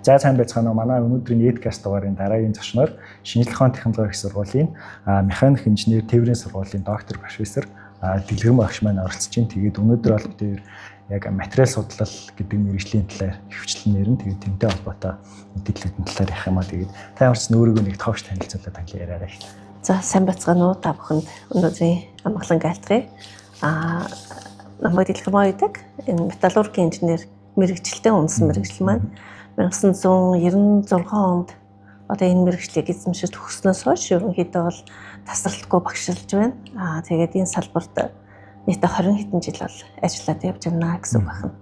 За, сайн байцгаана уу? Манай өнөөдрийн Edcast дугаарын дараагийн зочноор шинжлэх ухааны технологи их сургуулийн механик инженер, тээврийн сургуулийн доктор, профессор Дэлгэрмөө багш маань оролцож байна. Тэгээд өнөөдөр бол бид яг материал судлал гэдэг мэргэжлийн талаар ихэвчлэн ярина. Тэгээд тэнтэй холбоотой мэдээллүүдийн талаар ярих юм аа. Тэгээд та ямар ч өөрийгөө нэг товч танилцуулаад танил яриарай. За, сайн байцгаана уу, та бүхэнд өнөөдрийн амгалан айлтгая. Намайг Дэлгэрмөө гэдэг. Энэ металлургийн инженер мэргэжилтэй, үндсэн мэргэжил маань 1996 онд одоо энэ мэргэжлийг эзэмшиж төгссөнөөс хойш ерөнхийдөө бол тасралтгүй багшилж байна. Тэгээд энэ салбарт нийтдээ 20 хэдэн жил бол ажиллаад явж байна гэсэн үг байна.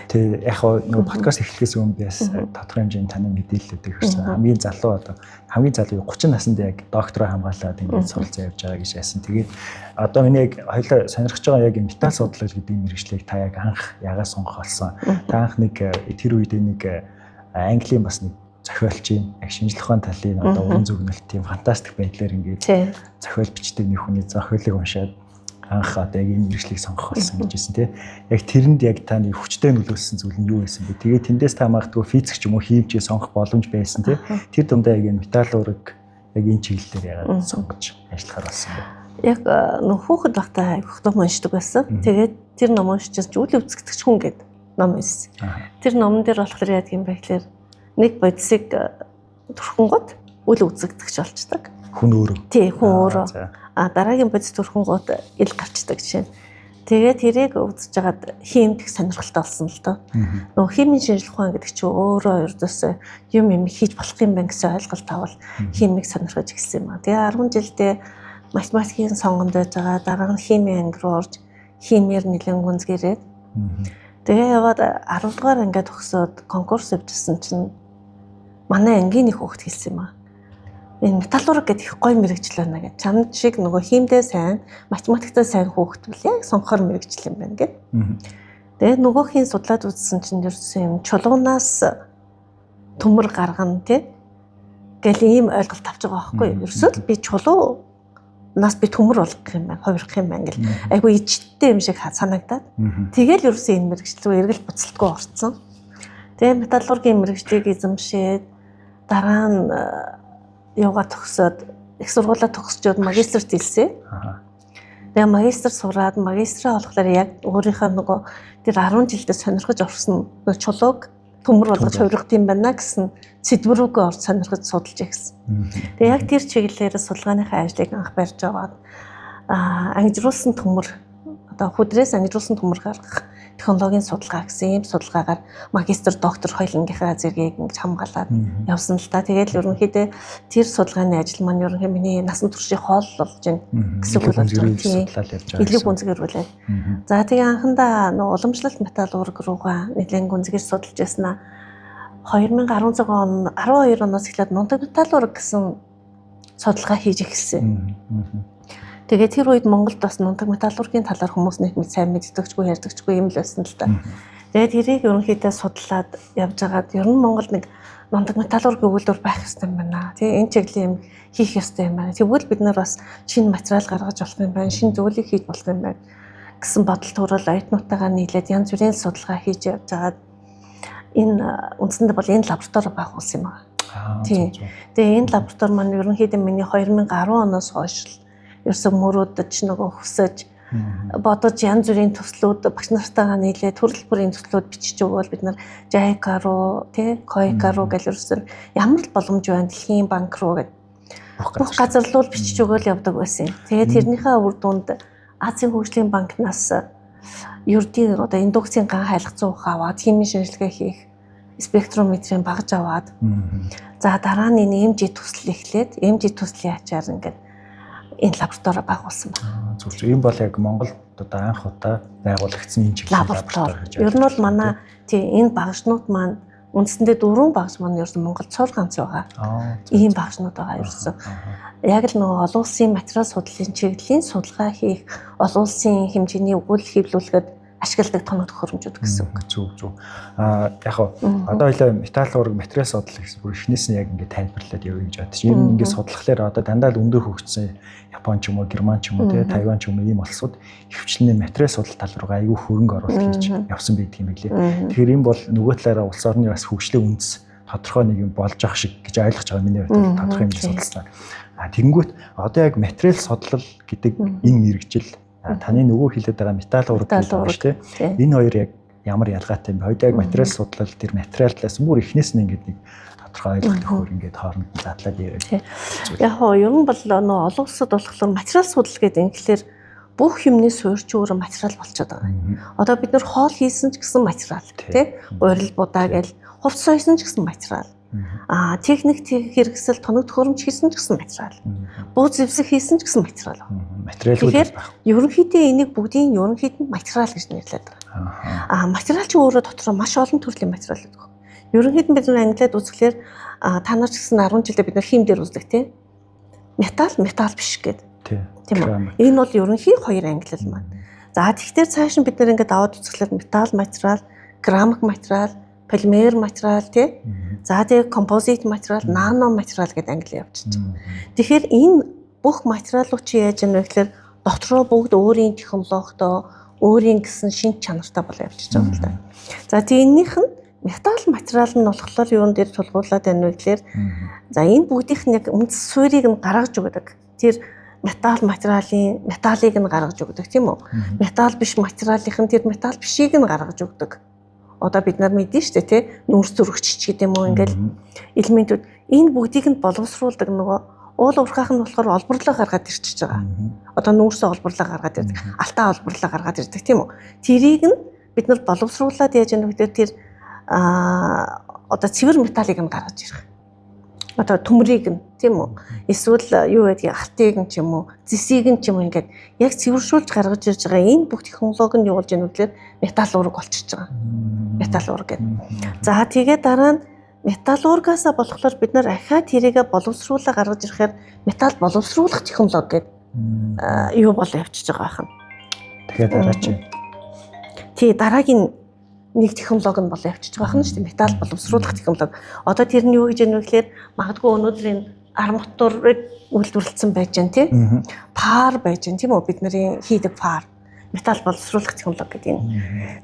Тэгээ яг нөгөө подкаст эхлэхээс өмнө би бас тодорхой хэмжээний таны мэдээллүүдийг харсан. Хамгийн залуу, одоо хамгийн залуу 30 наснд яг доктороо хамгаалаад ингээд суралцсан явж байгаа гэж яасан. Тэгээд одоо миний яг хоёлоо сонирхож байгаа яг металл судлал гэдэг мэргэжлийг та яг анх яагаад сонгох болсон? Та анх нэг тэр үед нэг Английн бас нэг зохиолчийн яг шинжлэх ухааны талын одоо уран зөгнөлт, тийм фантастик байдлаар ингээд зохиол бичдэг нэг хүний зохиолыг уншаад анх одоо яг энэ мэргэжлийг сонгох болсон гэж хэлсэн, тий. Яг тэрэнд яг таны хүчтэй нөлөөлсөн зүйл нь юу байсан бэ? Тэгээд тэндээс та магадгүй физик ч юм уу, химич сонгох боломж байсан, тий. Тэр дундаа яг энэ металлург, яг энэ чиглэлээр яагаад сонгож ажиллахаар болсон бэ? Яг нөх хүүхэд байхдаа айгүйх ном уншдаг байсан. Тэгээд тэр ном уншиж чинь үл үзэгдэгч хүн гэдэг ном байсан. Тэр номон дээр болохоор яадаг юм бэ гэхээр нэг бодисыг түрхэнгүүт үл үзэгдэгч болчдөг. Хүн өөрөө. Тий, хүн өөрөө. Дараагийн бодис түрхэнгүүт ил гарчдаг жишээ. Тэгээд тэрийг үзэж байгаад химд их сонирхолтой болсон л доо. Нөгөө химийн шинжлэх ухаан гэдэг чинь өөрөө ердөөсөө юм юм хийж болох юм байна гэсэн ойлголт авал химийг сонирхож эхэлсэн юм аа. Тэгээ 10 жилдээ математикийн сонгонд байж байгаа, дараа нь химийн анги руу орж химиэр нэлээд гүнзгийрээд. Тэгээ яваад 10 дугаар ангиа төгсөөд конкурс явжсэн чинь манай ангийн нэг хүүхэд хэлсэн юм аа. Энэ металлург гэдэг их гоё мэргэжил байна гэж. Чамд шиг нөгөө химдээ сайн, математиктаа сайн хүүхэд бол яг сонгохоор мэргэжил юм байна гэд. Тэгээд нөгөөхийг судлаад үзсэн чинь ерөөсөн юм чулуунаас төмөр гаргана, тий. Гэл ийм ойлголт авч байгаа байхгүй юу? Ерөөсөө л би чулуунаас би төмөр болгох юм байна, хувирах юм байна гэл айгүй ичттэй юм шиг санагдаад. Тэгэл ерөөсөө энэ мэргэжил рүү эргэл буцалтгүй орцсон. Тэгээ металлургийн мэргэжлийг эзэмшээд дараа нь юугаа төгсөөд, их сургуулаа төгсчөөд магистрт илсэн. Тэгээ магистр сураад магистраа болохоор яг өөрийнхөө нөгөө тэр 10 жилдээ сонирхож орсон чулууг төмөр болгож хувирах юм байна гэсэн сэдв рүүгээ орж сонирхож судалж ирсэн. Тэгээ яг тэр чиглэлээр судалгааныхаа ажлыг анх барьж аваад ангижруулсан төмөр, одоо хүдрээс ангижруулсан төмөр гаргах технологийн судалгаа гэсэн ийм судалгаагаар магистр, доктор хоёулангийнхаа зэргийг ингэж хамгаалаад явсан л та. Тэгээд ерөнхийдөө тэр судалгааны ажил маань ерөнхий миний насан туршийн хоол болж байна гэсэн үг болж байгаа. Тийм. Илүү гүнзгийрүүлээд. За, тэгээ анхандаа нөгөө уламжлалт металлург руугаа нэлээд гүнзгийр судалж яснаа 2016 он, 12 оноос эхлээд нунтаг металлург гэсэн судалгаа хийж эхэлсэн. Тэгээд тэр үед Монголд бас нунтаг металлургийн талаар хүмүүс нэг мэд сайн мэддэгчгүй, ярьдагчгүй юм л байсан л та. Тэгээд тэрийг ерөнхийдөө судлаад явж байгаад ер нь Монгол нэг нунтаг металлургийн үйлдвэр байх ёстой юм байна. Тэгээ энэ чиглэлийн юм хийх ёстой юм байна. Тэгвэл бид нар бас шинэ материал гаргаж болох юм байна, шинэ зүйлийг хийж болох юм байна гэсэн бодол төрөл оюутнуудтайгаа нийлээд янз бүрийн судалгаа хийж явж байгаад энэ үндсэндээ бол энэ лаборатори байгуулсан юм байна. Тийм. Тэгээ энэ лаборатори маань ерөнхийдөө миний 2010 оноос хойш л ерөөсө мөрөөдөж, нөгөө хүсэж, бодож янз бүрийн төслүүд багш нартайгаа нийлээ төрөл бүрийн төслүүд бичиж өгөөл бид нар JICA руу, тий, KOICA руу гэл ерөөсө ямар л боломж байна, дэлхийн банк руу гэд бүх газар руу бичиж өгөөл явдаг байсан. Тэгээд тэрнийхээ үр дүнд Азийн хөгжлийн банкнаас ердийн одоо индукцийн ган хайлах зуух аваад, химийн шинжилгээ хийх спектрометрийн багаж аваад, за дараа нь энэ MG төсөл эхлээд MG төслийн ачаар ингээд энэ лаборатори байгуулсан байна. Зөв зөв. Энэ бол яг Монголд одоо анх удаа байгуулагдсан энэ чиглэлийн лаборатори гэж. Ер нь бол манай тий энэ багшнууд маань үндсэндээ дөрвөн багш маань ерөөсөн Монгол цор ганц байгаа. Ийм багшнууд байгаа ерөөсөн. Яг л нөгөө олон улсын материал судлалын чиглэлийн судалгаа хийх олон улсын хэмжээний өгүүлэл хэвлүүлэхэд ашигладаг тоног төхөөрөмжүүд гэсэн үг. Зөв зөв. Яг одоо хоёлаа металлург, материал судлал гэсэн бүр эхнээс нь яг ингээд тайлбарлаад явъя гэж бодчих. Ер нь ингээд судлахлаар одоо дандаа л өндөр хөгжсөн Япон ч юм уу, Герман ч юм уу, те, Тайван ч юм уу, ийм улсууд ихэвчлэн материал судлал тал руугаа айгүй хөрөнгө оруулалт хийж явсан байдаг юм билээ. Тэгэхээр энэ бол нөгөө талаараа улс орны бас хөгжлийн үндэс тодорхой нэг юм болж ах шиг гэж ойлгож байгаа миний хувьд тодорхой хэмжээ судалснаар. А тэгэнгүүт одоо яг материал судлал гэдэг энэ мэргэжил таны нөгөө хэлээд байгаа металлург гэдэг байна шүү дээ. Энэ хоёр яг ямар ялгаатай юм бэ? Хоёул яг материал судлал тэр материалаас бүр эхнээс нь ингээд нэг тодорхой ойлголт өгөхөөр ингээд хооронд нь задлаад яриад. Яг хоо ер нь бол нөгөө олон улсад болохоор материал судлал гэдэг инглээр бүх юмны суурь чи өөрөө материал болчиход байгаа. Одоо бид нар хоол хийсэн ч гэсэн материал тий. Гурил будаа гэл хувцас сойсон ч гэсэн материал. Аа техник хэрэгсэл тоног төхөөрөмж хийсэн ч гэсэн материал. Буу зэвсэг хийсэн ч гэсэн материал. Материалгүй Тэгэхээр ерөнхийдөө энийг бүгдийн ерөнхийд нь материал гэж нэрлэдэг байгаа. Аа материал чи өөрөө дотроо маш олон төрлийн материал гэдэг. Ерөнхийд нь бид нар англиад үзэхлээр та нар ч гэсэн 10 жилдээ бид нар хим дээр үздэг тий. Металл металл биш гэдэг. Тийм үү? Энэ бол ерөнхий хоёр ангилал маань. За тэгэхээр цааш нь бид нар ингээд аваад үзэхлээр металл материал, керамик материал, полимер материал тий. За тэгээ композит материал, нано материал гэдэг англи явчихж байгаа. Тэгэхээр энэ бүх материалууд чи яаж юм бэ гэхээр дотроо бүгд өөрийн технологитой, өөрийн гэсэн шинж чанартай болоо явчихж байгаа юм л да. За тэгээ энэнийх нь металл материал нь болохоор юун дээр тулгуурлаад байна вэ гэхээр за энэ бүгдийнх нь яг үндэс суурийг нь гаргаж өгдөг. Тэр металл материалын металлыг нь гаргаж өгдөг тийм үү? Металл биш материалынх нь тэр металл бишийг нь гаргаж өгдөг. Одоо бид нар мэднэ шүү дээ тий. Нүүрс зүрхч ч гэдэг юм уу ингээл элементүүд энэ бүгдийг нь боловсруулдаг нөгөө уул уурхайх нь болохоор олборлоо гаргаад ирчихэж байгаа. Одоо нүүрсээ олборлоо гаргаад ирдэг, алтаа олборлоо гаргаад ирдэг тийм үү? Тэрийг нь бид нар боловсруулад яаж яах вэ гэхээр тэр одоо цэвэр металлыг нь гаргаж ирэх. Одоо төмрийг нь тийм үү? Эсвэл юу гэдгийг алтыг нь ч юм уу, зэсийг нь ч юм уу ингээд яг цэвэршүүлж гаргаж ирж байгаа энэ бүх технологи нь юу болж ийн вэ гэхээр металлург болчихж байгаа. Металлург гэдэг. За тэгээ дараа нь металлургаасаа болохоор бид нар ахиад тэрийгэ боловсруулаа гаргаж ирэхээр металл боловсруулах технологи гэдэг юу болоо явчихж байгаа юм. Тэгэхээр дараа чи. Тий, дараагийн нэг технологи нь болоо явчихж байгаа юм шүү дээ. Металл боловсруулах технологи. Одоо тэр нь юу гэж яах вэ гэхээр магадгүй өнөөдөр энэ арматурыг үйлдвэрлэсэн байж гэн тий. Пар байж гэн тийм үү? Бид нарын хийдэг пар. Металл боловсруулах технологи гэдэг юм.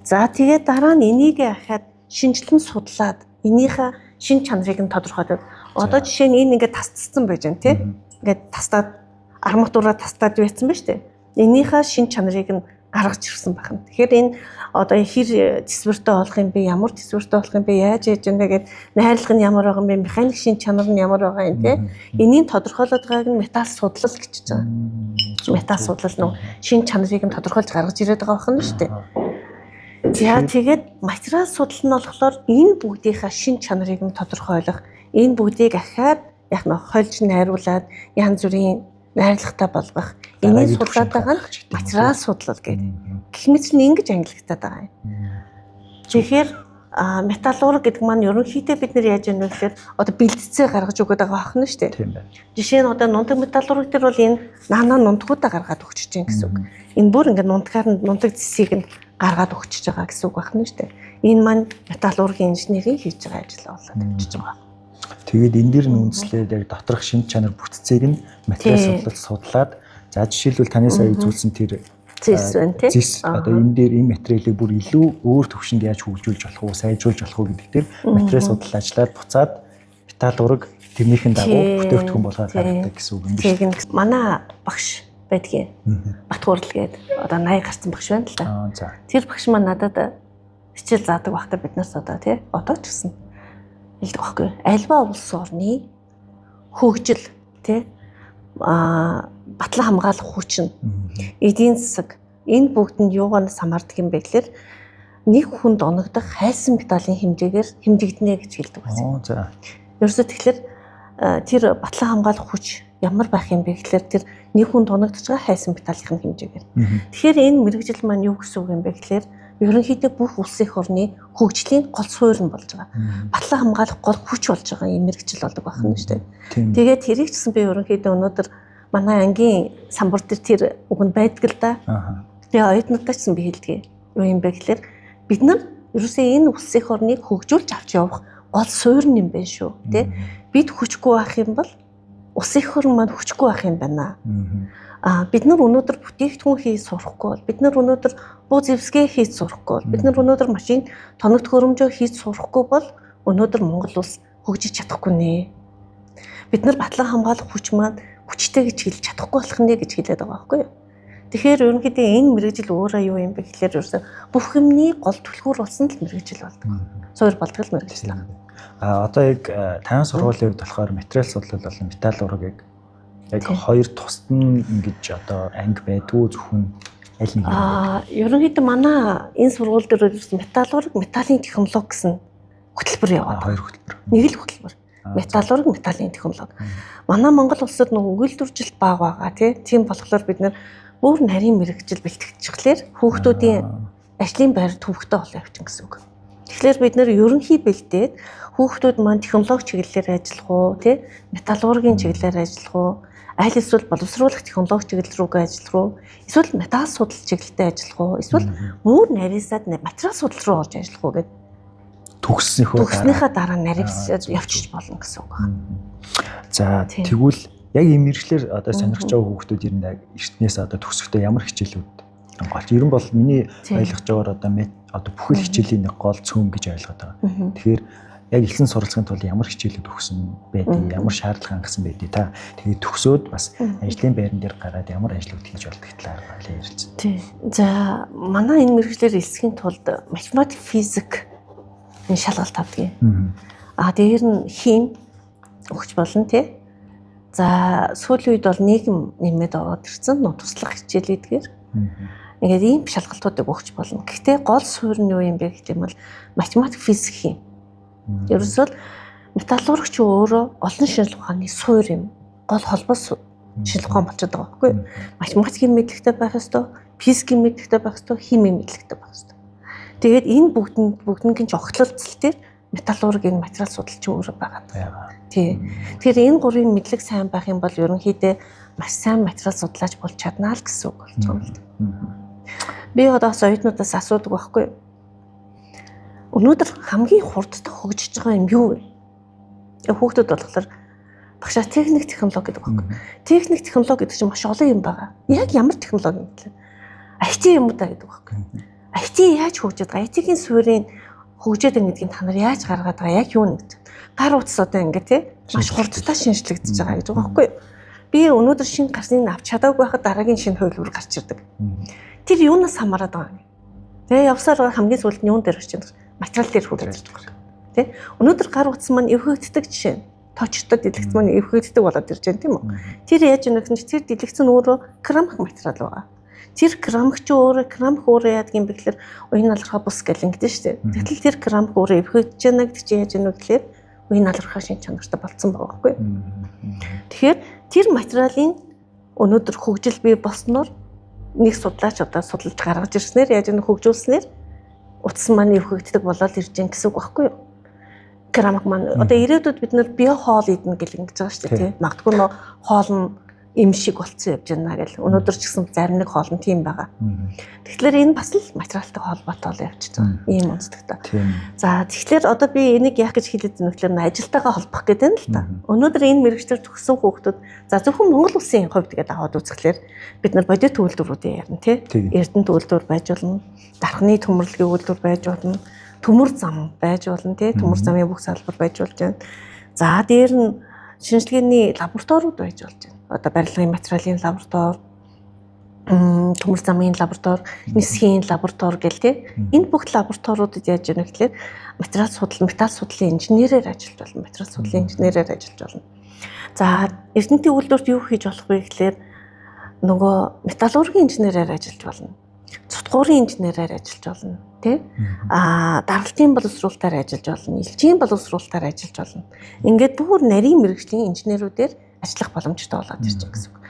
За тэгээд дараа нь энийг ахиад шинжилэн судлаад энийхээ шин чанарыг нь тодорхойлоод одоо жишээ нь энэ ингээд тасцсан байж гэн тий. Ингээд тастаад арматураа тастаад байсан ба шүү дээ. Энийхээ шин чанарыг нь гаргаж ирсэн байна. Тэгэхээр энэ одоо хэр төсвөртэй болох юм бэ? Ямар төсвөртэй болох юм бэ? Яаж яаж юм бэ гэд найрлага нь ямар байгаа юм бэ? Механик шин чанар нь ямар байгаа юм те? Энийг тодорхойлоод байгааг нь металл судлал гэж байгаа. Металл судлал нөө шин чанарыг нь тодорхойлж гаргаж ирээд байгаа байна шүү дээ. За тэгээд материал судлал нь болохоор энэ бүгдийнхаа шин чанарыг нь тодорхойлох, энэ бүгдийг ахиад яг нь хольж найруулад янз бүрийн найрлагатай болгох. Энийг судлаад байгаа нь материал судлал гэдэг. Гэх мэт нь ингэж ангилагдаад байгаа юм. Тэгэхээр металлург гэдэг маань ерөнхийдөө бид нэр яаж яах вэ гэхээр одоо бэлтцээ гаргаж өгöd байгаа аах нь шүү дээ. Тийм байна. Жишээ нь одоо нунтаг металлург дээр бол энэ нана нунтгуудаа гаргаад өгчөж чинь гэсэн үг. Энэ бүр ингээд нунтгаар нь нунтаг зэсийг нь гаргаад өгчөж байгаа гэсэн үг байна шүү дээ. Энэ маань металлургийн инженерийн хийж байгаа ажил болоод явчихж байгаа. Тэгээд энэ дэр нь үндэслээд яг доторх шинж чанар бүтцийг нь материал судлал судлаад за жишээлбэл таны сая үзүүлсэн тэр зэс байна тий. Зэс одоо энэ дээр энэ материалыг бүр илүү өөр төвшөнд яаж хөгжүүлж болох уу, сайжруулж болох уу гэдэг дээр материал судлал ажиллаад буцаад металлург тэрнийхэн дагуу бүтээгдэхүүн болгоод гаргадаг гэсэн үг юм биш. Тийм. Манай багш байдгийн. Батгуурл гээд одоо 80 гарсан багш байна л да. За. Тэр багш маань надад хичээл заадаг байхдаа биднээс одоо тий одоо ч гэсэн хэлдэг байхгүй. Альва улс орны хөгжил тий батлан хамгаалах хүчин, эдийн засаг энэ бүгд нь юугаас хамаардаг юм бэ гэхээр нэг хүнд оногдох хайсан металлын хэмжээгээр хэмжигдэнэ гэж хэлдэг байсан. За. Ерөөсөө тэгэхээр тэр батлан хамгаалах хүч ямар байх юм бэ гэхээр тэр нэг хүнд оногдож байгаа хайсан металлын хэмжээгээр. Тэгэхээр энэ мэргэжил маань юу гэсэн үг юм бэ гэхээр ерөнхийдөө бүх улсын их орны хөгжлийн гол суурь нь болж байгаа. Батлан хамгаалах гол хүч болж байгаа юм мэргэжил болдог байх нь шүү дээ. Тэгээд тэрийг ч гэсэн би ерөнхийдөө өнөөдөр манай ангийн самбар дээр тэр үг нь байдаг л да. Тэгээ оюутнуудаа ч гэсэн би хэлдэг. Юу юм бэ гэхээр бид нар ерөөсөө энэ улсын их орныг хөгжүүлж авч явах гол суурь нь юм байна шүү. Тэ? Бид хүчгүй байх юм бол улсын их орн маань хүчгүй байх юм байна. Бид нар өнөөдөр бүтээгдэхүүн хийж сурахгүй бол, бид нар өнөөдөр буу зэвсгээ хийж сурахгүй бол, бид нар өнөөдөр машин тоног төхөөрөмжөө хийж сурахгүй бол өнөөдөр Монгол улс хөгжиж чадахгүй нэ. Бид нар батлан хамгаалах хүч маань хүчтэй гэж хэлж чадахгүй болох нэ гэж хэлээд байгаа байхгүй юу? Тэгэхээр ерөнхийдөө энэ мэргэжил өөрөө юу юм бэ гэхлээр ерөөсөө бүх юмны гол түлхүүр болсон л мэргэжил болдог. Суур болдог л мэргэжил байна. А одоо яг 50 сургуулийн хувьд болохоор материал судлал болон металлург яг хоёр тусад нь ингэж одоо анги байдгүй зөвхөн аль нэг юм бэ? Ерөнхийдөө манай энэ сургууль дээр ерөөсөн металлург, металлын технологи гэсэн хөтөлбөр яваад. Хоёр хөтөлбөр. Нэг л хөтөлбөр. Металлург, металлын технологи. Манай Монгол улсад нөгөө үйлдвэржилт бага байгаа тий. Тийм болохоор бид нэр өөр нарийн мэргэжил бэлтгэжхлээр хүүхдүүдийн ажлын байр төвөгтэй болоо явчихна гэсэн үг. Тэгэхээр бид нэр ерөнхий бэлдээд хүүхдүүд маань технологи чиглэлээр ажиллах уу, тий, металлургийн чиглэлээр ажиллах уу, аль эсвэл боловсруулах технологи чиглэл рүүгээ ажиллах уу, эсвэл металл судал чиглэлтэй ажиллах уу, эсвэл бүр нарийсаад материал судал руу орж ажиллах уу гэдэг төгснөхөө дараа нарийсаад явчих болно гэсэн үг байна. За тэгвэл яг ийм мэргэжлээр одоо сонирхож байгаа хүүхдүүд ер нь эртнээс одоо төгсөхдөө ямар хичээлүүд гол. Ер нь бол миний ойлгож байгаагаар одоо бүхэл хичээлийн нэг гол цөм гэж ойлгоод байгаа. Тэгэхээр яг элсэн суралцахын тулд ямар хичээлүүд өгсөн байдгийг, ямар шаардлага хангасан байдгийг та тэгээд төгсөөд бас ажлын байран дээр гараад ямар ажлууд хийж болдог талаар баялаа ярилцсан. Тий. За манай энэ мэргэжлээр элсэхийн тулд математик, физик энэ шалгалт авдаг юм. Дээр нь хим өгч болно тий. За сүүлийн үед бол нийгэм нэмээд ороод ирсэн нөө туслах хичээл эдгээр. Ингээд ийм шалгалтуудыг өгч болно. Гэхдээ гол суурь нь юу юм бэ гэх юм бол математик, физик хим. Ерөөсөө л металлургч өөрөө олон шинжилгээ ухааны суурь юм. Гол холбоо шинжилгээ ухаан болчиход байгаа байхгүй юу? Математикийн мэдлэгтэй байх ёстой, физикийн мэдлэгтэй байх ёстой, химийн мэдлэгтэй байх ёстой. Тэгээд энэ бүгднгийн ч огтлолцол дээр металлургийн материал судалч өөрөө байгаа. Тий. Тэгэхээр энэ гурвын мэдлэг сайн байх юм бол ерөнхийдөө маш сайн материал судлаач болж чадна л гэсэн үг болж байгаа юм л да. Би одоо бас оюутнуудаас асуудаг байхгүй юу? Өнөөдөр хамгийн хурдтай хөгжиж байгаа юм юу вэ? Хүүхдүүд болохоор багшаа техник технологи гэдэг байхгүй. Техник технологи гэдэг чинь маш олон юм байгаа. Яг ямар технологи юм бэ? IT юм уу та гэдэг байхгүй. IT яаж хөгжөөд байгаа? IT-ийн суурийг хөгжөөд байгаа гэдгийг та нар яаж гаргаад байгаа? Яг юу нэг. Гар утас одоо ингэ тий маш хурдтай шинжлэгдэж байгаа гэж байгаа байхгүй юу? Би өнөөдөр шинэ гарсныг авч чадаагүй байхад дараагийн шинэ хувилбар гарч ирдэг. Тэр юунаас хамаарат байгаа юм? Тэгээ явсаар хамгийн сүүлд нь юун дээр очиж материал дээр хүрээд ирж байгаа. Тэ? Өнөөдөр гар утас маань эвхэгддэг жишээ нь. Точтой дэлгэц маань эвхэгддэг болоод ирж байна тийм үү? Тэр яаж юм бэ гэсэн чинь тэр дэлгэц нь өөрөө керамик материал байгаа. Тэр керамик чи өөрөө керамик өөрөө яадаг юм бэ гэхээр уян алархаа бус гэл ингэдэж шүү дээ. Тэгтэл тэр керамик өөрөө эвхэгдэж байна гэдэг чинь яаж юм бэ гэхээр уян алархаа шин чанартай болцсон байгаа байхгүй юу? Тэгэхээр тэр материалын өнөөдөр хөгжил бий болсноор нэг судлаач одоо судалж гаргаж ирснээр яаж юм хөгжүүлснээр утас маань эвхэгддэг болоод ирж гин гэсэн үг байхгүй юу? Керамик маань одоо ирээдүйд бид нэр био хоол идэнэ гэл ингэж байгаа шүү дээ тий. Магадгүй нөө хоол нь им шиг болцсон явж байна гэл. Өнөөдөр ч гэсэн зарим нэг хоол нь тийм байгаа. Тэгэхээр энэ бас л материалтай холбоотой л явчихж байгаа. Ийм онцлогтой. За тэгэхээр одоо би энийг яах гэж хэлээд байна вэ гэхээр ажилтайгаа холбох гэдэг нь л та. Өнөөдөр энэ мэргэжлээр төгссөн хүүхдүүд за зөвхөн Монгол улсын хувьд гэдэг аваад үзэхлээр бид нар бодит үйлдвэрүүдийн ярина тий. Эрдэнэт үйлдвэр байж болно. Дархны төмөрлөгийн үйлдвэр байж болно. Төмөр зам байж болно тий. Төмөр замын бүх салбар байж болж байна. За дээр нь шинжилгээний лабораториуд байж болж байна. Одоо барилгын материалын лаборатори, төмөр замын лаборатори, нисхийн лаборатори гэл тий. Энэ бүх лабораториудад яаж яах вэ гэхээр материал судал, металл судлалын инженерээр ажиллаж болно. Материал судлалын инженерээр ажиллаж болно. За Эрдэнэтийн үйлдвэрт юу хийж болох вэ гэхээр нөгөө металлургийн инженерээр ажиллаж болно. Цутгуурын инженерээр ажиллаж болно, тий? Даралтын боловсруулалтаар ажиллаж болно, элчийн боловсруулалтаар ажиллаж болно. Ингээд бүр нарийн мэргэжлийн инженерүүдээр ажиллах боломжтой болоод ирж байгаа гэсэн үг.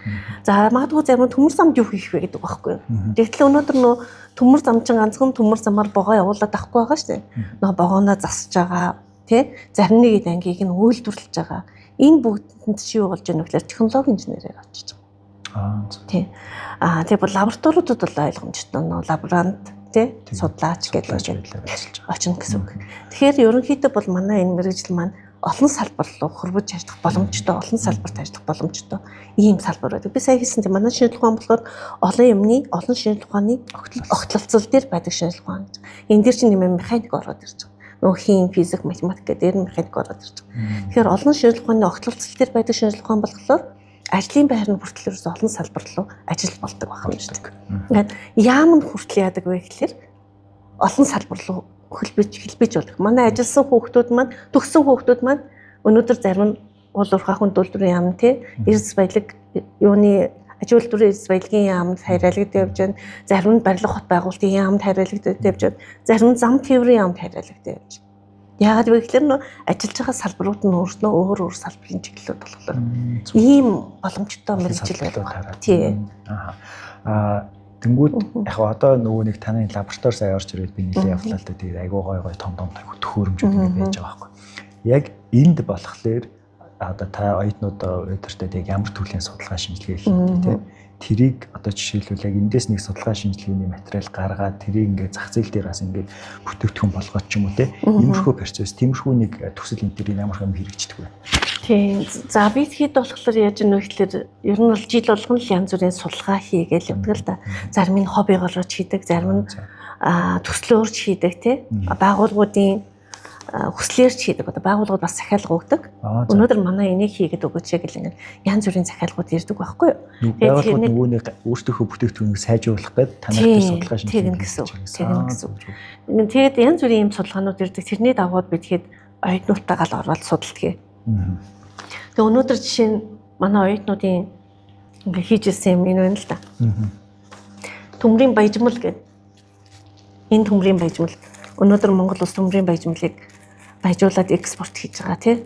За магадгүй зарим төмөр замд юу хийх вэ гэдэг байхгүй юу? Тэгтэл өнөөдөр нөө төмөр зам чинь ганцхан төмөр замаар богоо явуулаад авахгүй байгаа шүү дээ. Нөө богооноо засаж байгаа, тий? Зарим нэг ангийг нь үйлдвэрлэж байгаа. Энэ бүгдэнд чи юу болж байгаа нөхлөөр технологи инженерээр очиж байгаа. Тий. Тэг бол лабораториудад бол ойлгомжтой нөө лаборант, тий, судлаач гэдэг ажиллаж очно гэсэн үг. Тэгэхээр ерөнхийдөө бол манай энэ мэргэжил маань олон салбар руу хөрвөж ажиллах боломжтой, олон салбарт ажиллах боломжтой ийм салбар байдаг. Би сая хэлсэн тийм манай шинжилгээ ухаан болохоор олон юмны, олон шинжилгээ ухааны огтлолцол дээр байдаг шинжилгээ ухаан гэж. Энэ дээр чинь нэмээ механик ороод ирж байгаа. Нөгөө хим, физик, математик гэдэг дээр нь механик ороод ирж байгаа. Тэгэхээр олон шинжлэх ухааны огтлцол дээр байдаг шинжлэх ухаан болохоор ажлын байр нь хүртэл ерөөсөө олон салбар руу ажил болдог байх юм шүү дээ. Ингээд яам нь хүртэл яадаг вэ гэхээр олон салбар руу хөлбөж болдог. Манай ажилласан хүүхдүүд маань, төгссөн хүүхдүүд маань өнөөдөр зарим нь уул уурхай хүн үйлдвэрийн яам тий, эрдэс баялаг юуны аж үйлдвэрийн эрдэс баялагын яамд хайраалагд явж байна. Зарим нь барилга хот байгуулалтын яамд хайраалагд явж байна. Зарим нь зам тээврийн яамд хайраалагд явж байна. Яагаад вэ гэхээр нөө ажиллаж байгаа салбарууд нь өөрснөө өөр өөр салбарын чиглэлүүд болохоор ийм боломжтой мэргэжил байдаг. Тий. Аа тэнгүүд яг одоо нөгөө нэг таны лаборатори сая орж ирээд би нэлээ явлаа л да. Тэгээд айгуу гой гой том том төхөөрөмжүүд ингэ байж байгаа байхгүй. Яг энд болохоор одоо та оюутнуудаа өдөртөө яг ямар төрлийн судалгаа шинжилгээ хийдэг те. Тэрийг одоо жишээлбэл яг эндээс нэг судалгаа шинжилгээний материал гаргаад тэрийг ингээд зах зээл дээр бас ингээд бүтээгдэхүүн болгоод ч юм уу те. Иймэрхүү процесс, тиймэрхүү нэг төсөл энэ тэрийг ямар хэм хэрэгждэг вэ? Тийм. За би тэгэхэд болохоор яаж вэ гэхээр ер нь бол жил болгон л янз бүрийн судалгаа хийгээл явдаг л да. Зарим нь хоббигоор ч хийдэг, зарим нь төслөөр ч хийдэг те. Байгууллагуудын хүслээр ч хийдэг. Одоо байгууллагууд бас захиалга өгдөг. Өнөөдөр манай энийг хийгээд өгөөч гэл ингээд янз бүрийн захиалгууд ирдэг байхгүй юу? Тэгээд нөгөө нэг өөртөөхөө бүтээгдэхүүнийг сайжруулах гээд танах дээр судалгаа шинжилгээ гэсэн. Тэгнэ гэсэн. Тэгээд янз бүрийн ийм судалгаанууд ирдэг. Тэрний дагуу бид хэд оюутнуудтайгаа л ороод судалдаг. Тэгээд өнөөдөр жишээ нь манай оюутнуудын ингээ хийж ирсэн юм энэ байна л да. Төмрийн баяжмал гэдэг. Энэ төмрийн баяжмал өнөөдөр Монгол улс төмрийн баяжмалыг баяжуулаад экспорт хийж байгаа тий.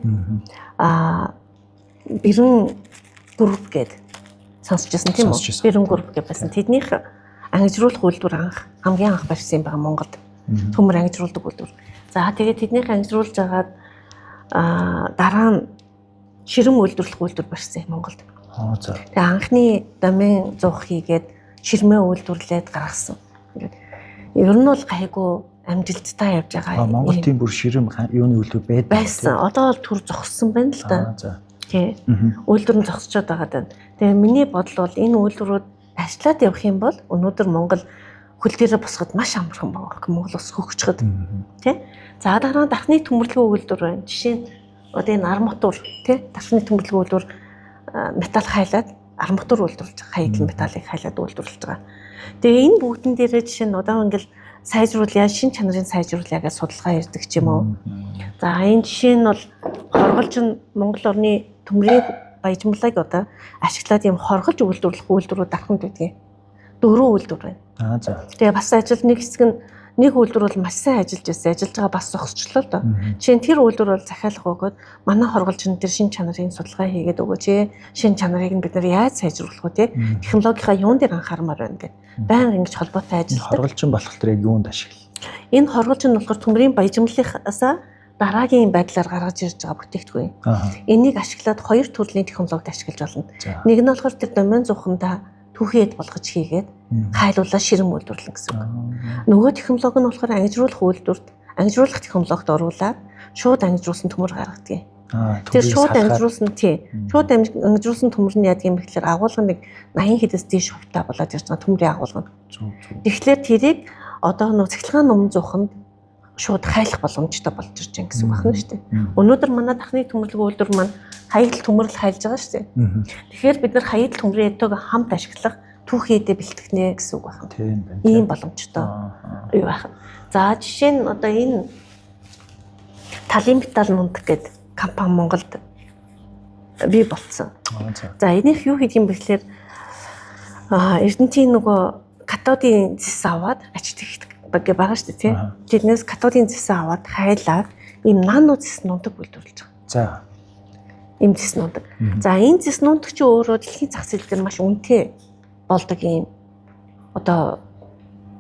Бэрэн групп гээд сонсч байсан тийм үү? Бэрэн групп гэж байсан. Тэднийх ангижруулах үйлдвэр анх хамгийн анх барьсан юм байгаа Монголд. Төмөр ангижруулдаг үйлдвэр. За тэгээд тэднийх ангижруулж агаад дараа нь ширэм үйлдвэрлэх үйлдвэр барьсан Монголд. За. Тэгээ анхны домен зуух хийгээд ширмээ үйлдвэрлээд гаргасан. Ингээд ер нь бол гайгүй амжилттай явж байгаа. Монгол тийм бүр ширэм юуны үйлдвэр байдаг байсан. Одоо бол түр зогссон байна л да. Тий. Үйлдвэр нь зогсчод байгаа даа. Тэгээ миний бодол бол энэ үйлдвэрүүд ажиллаад явах юм бол өнөөдөр Монгол хөл дээрээ босоход маш амархан байгаа. Монгол ус хөгжөхөд. Тий. За дараа нь дархны төмөрлөгөө үйлдвэр байна. Жишээ нь одоо энэ арматур тий, дархны төмөрлөгөө үйлдвэр металл хайлаад арматур үйлдвэрлэж байгаа. Хаягдл металлыг хайлаад үйлдвэрлэж байгаа. Тэгээ энэ бүгдэн дээрээ жишээ нь одоо ингээл сайжруулъя, шин чанарын сайжруулъя гэж судалгаа ирдэг ч юм уу. За энэ жишээ нь бол хорголж нь Монгол орны төмрийн баяжмалыг одоо ашиглаад ийм хорголж үйлдвэрлэх үйлдвэрүүд дарханд байдгийг. 4 үйлдвэр байна. За. Тэгээ бас ажил нэг хэсэг нь нэг үйлдвэр бол маш сайн ажиллаж байсан. Ажиллаж байгаа бас зогсчлоо л доо. Жишээ нь тэр үйлдвэр бол захиалга өгөөд манай хорголжин дээр шин чанарын судалгаа хийгээд өгөөч ээ. Шин чанарыг нь бид нар яаж сайжруулах вэ те? Технологийнхаа юун дээр анхаармаар байна гэх. Баян ингэж холбоотой ажилладаг. Хорголжин болох тэр яг юунд ашиглал? Энэ хорголжин болохоор төмрийн баяжмлынхаасаа дараагийн байдлаар гаргаж ирж байгаа бүтээгдэхүүн. Энийг ашиглаад хоёр төрлийн технологид ашиглаж болно. Нэг нь болохоор тэр домен зуухандаа түүхийд болгож хийгээд хайлуулаа ширэм үйлдвэрлэн гэсэн үг. Нөгөө технологи нь болохоор ангижруулах үйлдвэрт ангижруулах технологид оруулаад шууд ангижруулсан төмөр гаргадаг. Тэр шууд ангижруулсан тий. Шууд ангижруулсан төмөр нь яадаг юм бэ гэхээр агуулга нэг 80 хэдээс дээш хувьтай болоод ирж байгаа төмрийн агуулга нь. Тэгэхээр тэрийг одоо нөгөө цахилгаан нум зууханд шууд хайлах боломжтой болж ирж байгаа гэсэн үг байна шүү дээ. Өнөөдөр манай дахны төмөрлөгөө үйлдвэр маань хаягдл төмөрл хайлж байгаа шүү дээ. Тэгэхээр бид нар хаягдл төмрийн эдтэйг хамт ашиглах түүхийдээ бэлтгэнэ гэсэн үг байна. Тийм байна. Ийм боломжтой юу байх. За жишээ нь одоо энэ талын металл нундаг гэдэг компани Монголд бий болцсон. За энийх юу хийх юм бэ гэхээр Эрдэнтийн нөгөө катодын зэс аваад ач тэгдэг байгаа шүү дээ тий. Тэрнээс катодын зэс аваад хайлаад ийм нано зэс нундаг үйлдвэрлэж байгаа. За. Ийм зэс нундаг. За энэ зэс нундаг чи өөрөө дэлхийн зах зээл дээр маш үнэтэй болдог ийм одоо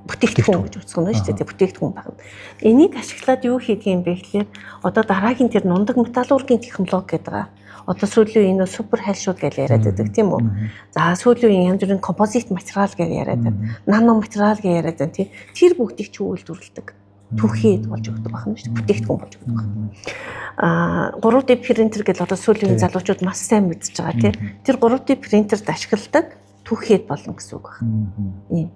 бүтээгдэхүүн гэж үзэх нь шүү дээ. Бүтээгдэхүүн байна. Энийг ашиглаад юу хийдэг юм бэ гэхээр одоо дараагийн тэр нундаг металлургийн технологи гэдэг байгаа. Одоо сүүлийн үеийн супер хайлшууд гэж яриад байдаг тийм үү? За сүүлийн үеийн янз бүрийн композит материал гэж яриад байна. Нано материал гэж яриад байна тий. Тэр бүгдийг чи үйлдвэрлэдэг. Түүхийд болж өгдөг байна шүү дээ. Бүтээгдэхүүн болж өгдөг байна. 3D принтер гэж одоо сүүлийн үеийн залуучууд маш сайн мэдж байгаа тий. Тэр 3D принтерт ашигладаг түүхийд болно гэсэн үг байна. Ийм.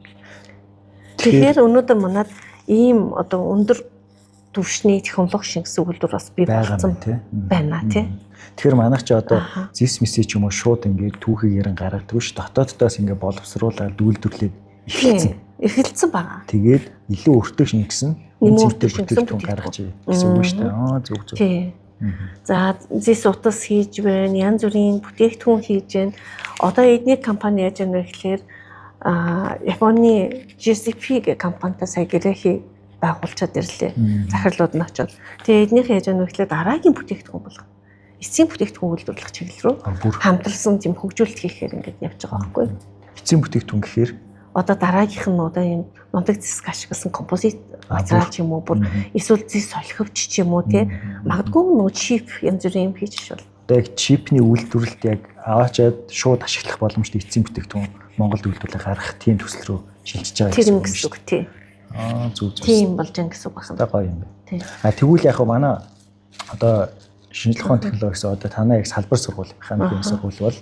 Тэгэхээр өнөөдөр манад ийм одоо өндөр түвшний технологи шингэсэн үйлдвэр бас бий болсон байна тий. Тэгэхээр манайх чи одоо зис мисээ ч юм уу шууд ингээд түүхийгэрэн гаргадаг ш, дотооддоос ингээд боловсруулаад үйлдвэрлээд эхэлсэн. Эхэлсэн байгаа. Тэгээд илүү өртөг шингэсэн үнэтэй бүтээгдэхүүн гаргаж гэсэн үг шүү дээ. Аа зөв зөв. Тий. За зис утас хийж байна, янз бүрийн бүтээгдэхүүн хийж байна. Одоо эдний компани яаж яана гэхээр Японы GCP гэх компанитай сая гэрээхий байгуулчаад ирлээ. Захирлууд нь очоод. Тэгээ эднийх яаж яана гэхээр дараагийн бүтээгдэхүүн болох эцсийн бүтээгдэхүүн үйлдвэрлэх чиглэл рүү хамтарсан тийм хөгжүүлэлт хийхээр ингээд явж байгаа байхгүй юу? Эцсийн бүтээгдэхүүн гэхээр одоо дараагийнх нь одоо ийм нунтаг зэсг ашигласан композит материал ч юм уу, бүр эсвэл зэс солиховч ч юм уу тий. Магадгүй нөгөө чип янз бүрийн юм хийж шул. Одоо яг чипний үйлдвэрлэлд яг аваачаад шууд ашиглах боломжтой эцсийн бүтээгдэхүүн Монголд үйлдвэрлэлээ гаргах тийм төсөл рүү шилжиж байгаа гэсэн үг тий. Аа зөв зөв. Тийм болж байгаа гэсэн үг байна. Одоо гоё юм байна. А тэгвэл яг манай одоо шинжлэх ухааны технологи гэсэн одоо танай яг салбар сургууль, механикийн сургууль бол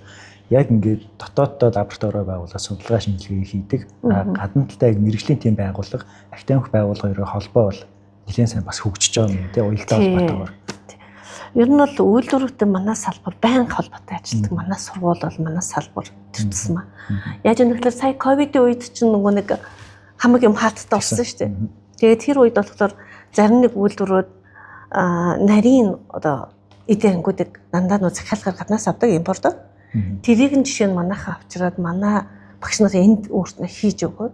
яг ингээд дотооддоо лабораторио байгуулаад судалгаа шинжилгээ хийдэг. Гадна талдаа яг мэрэгжлийн тийм байгууллага, академик байгууллага хоёрын холбоо бол нэлээд сайн бас хөгжиж байгаа юм тий, уялдаа холбоотойгоор. Ер нь бол үйлдвэрүүдтэй манай салбар байнга холбоотой ажилладаг. Манай сургууль бол манай салбар тэр тусмаа. Яаж юм гэхээр сая ковидын үед чинь нөгөө нэг хамаг юм хаалттай болсон шүү дээ. Тэгээд тэр үед болохоор зарим нэг үйлдвэрүүд нарийн одоо эдийн ангиудыг дандаа нөө захиалгаар гаднаас авдаг импорт. Тэрийг нь жишээ нь манайхаа авчираад манай багш нар энд өөртөө хийж өгөөд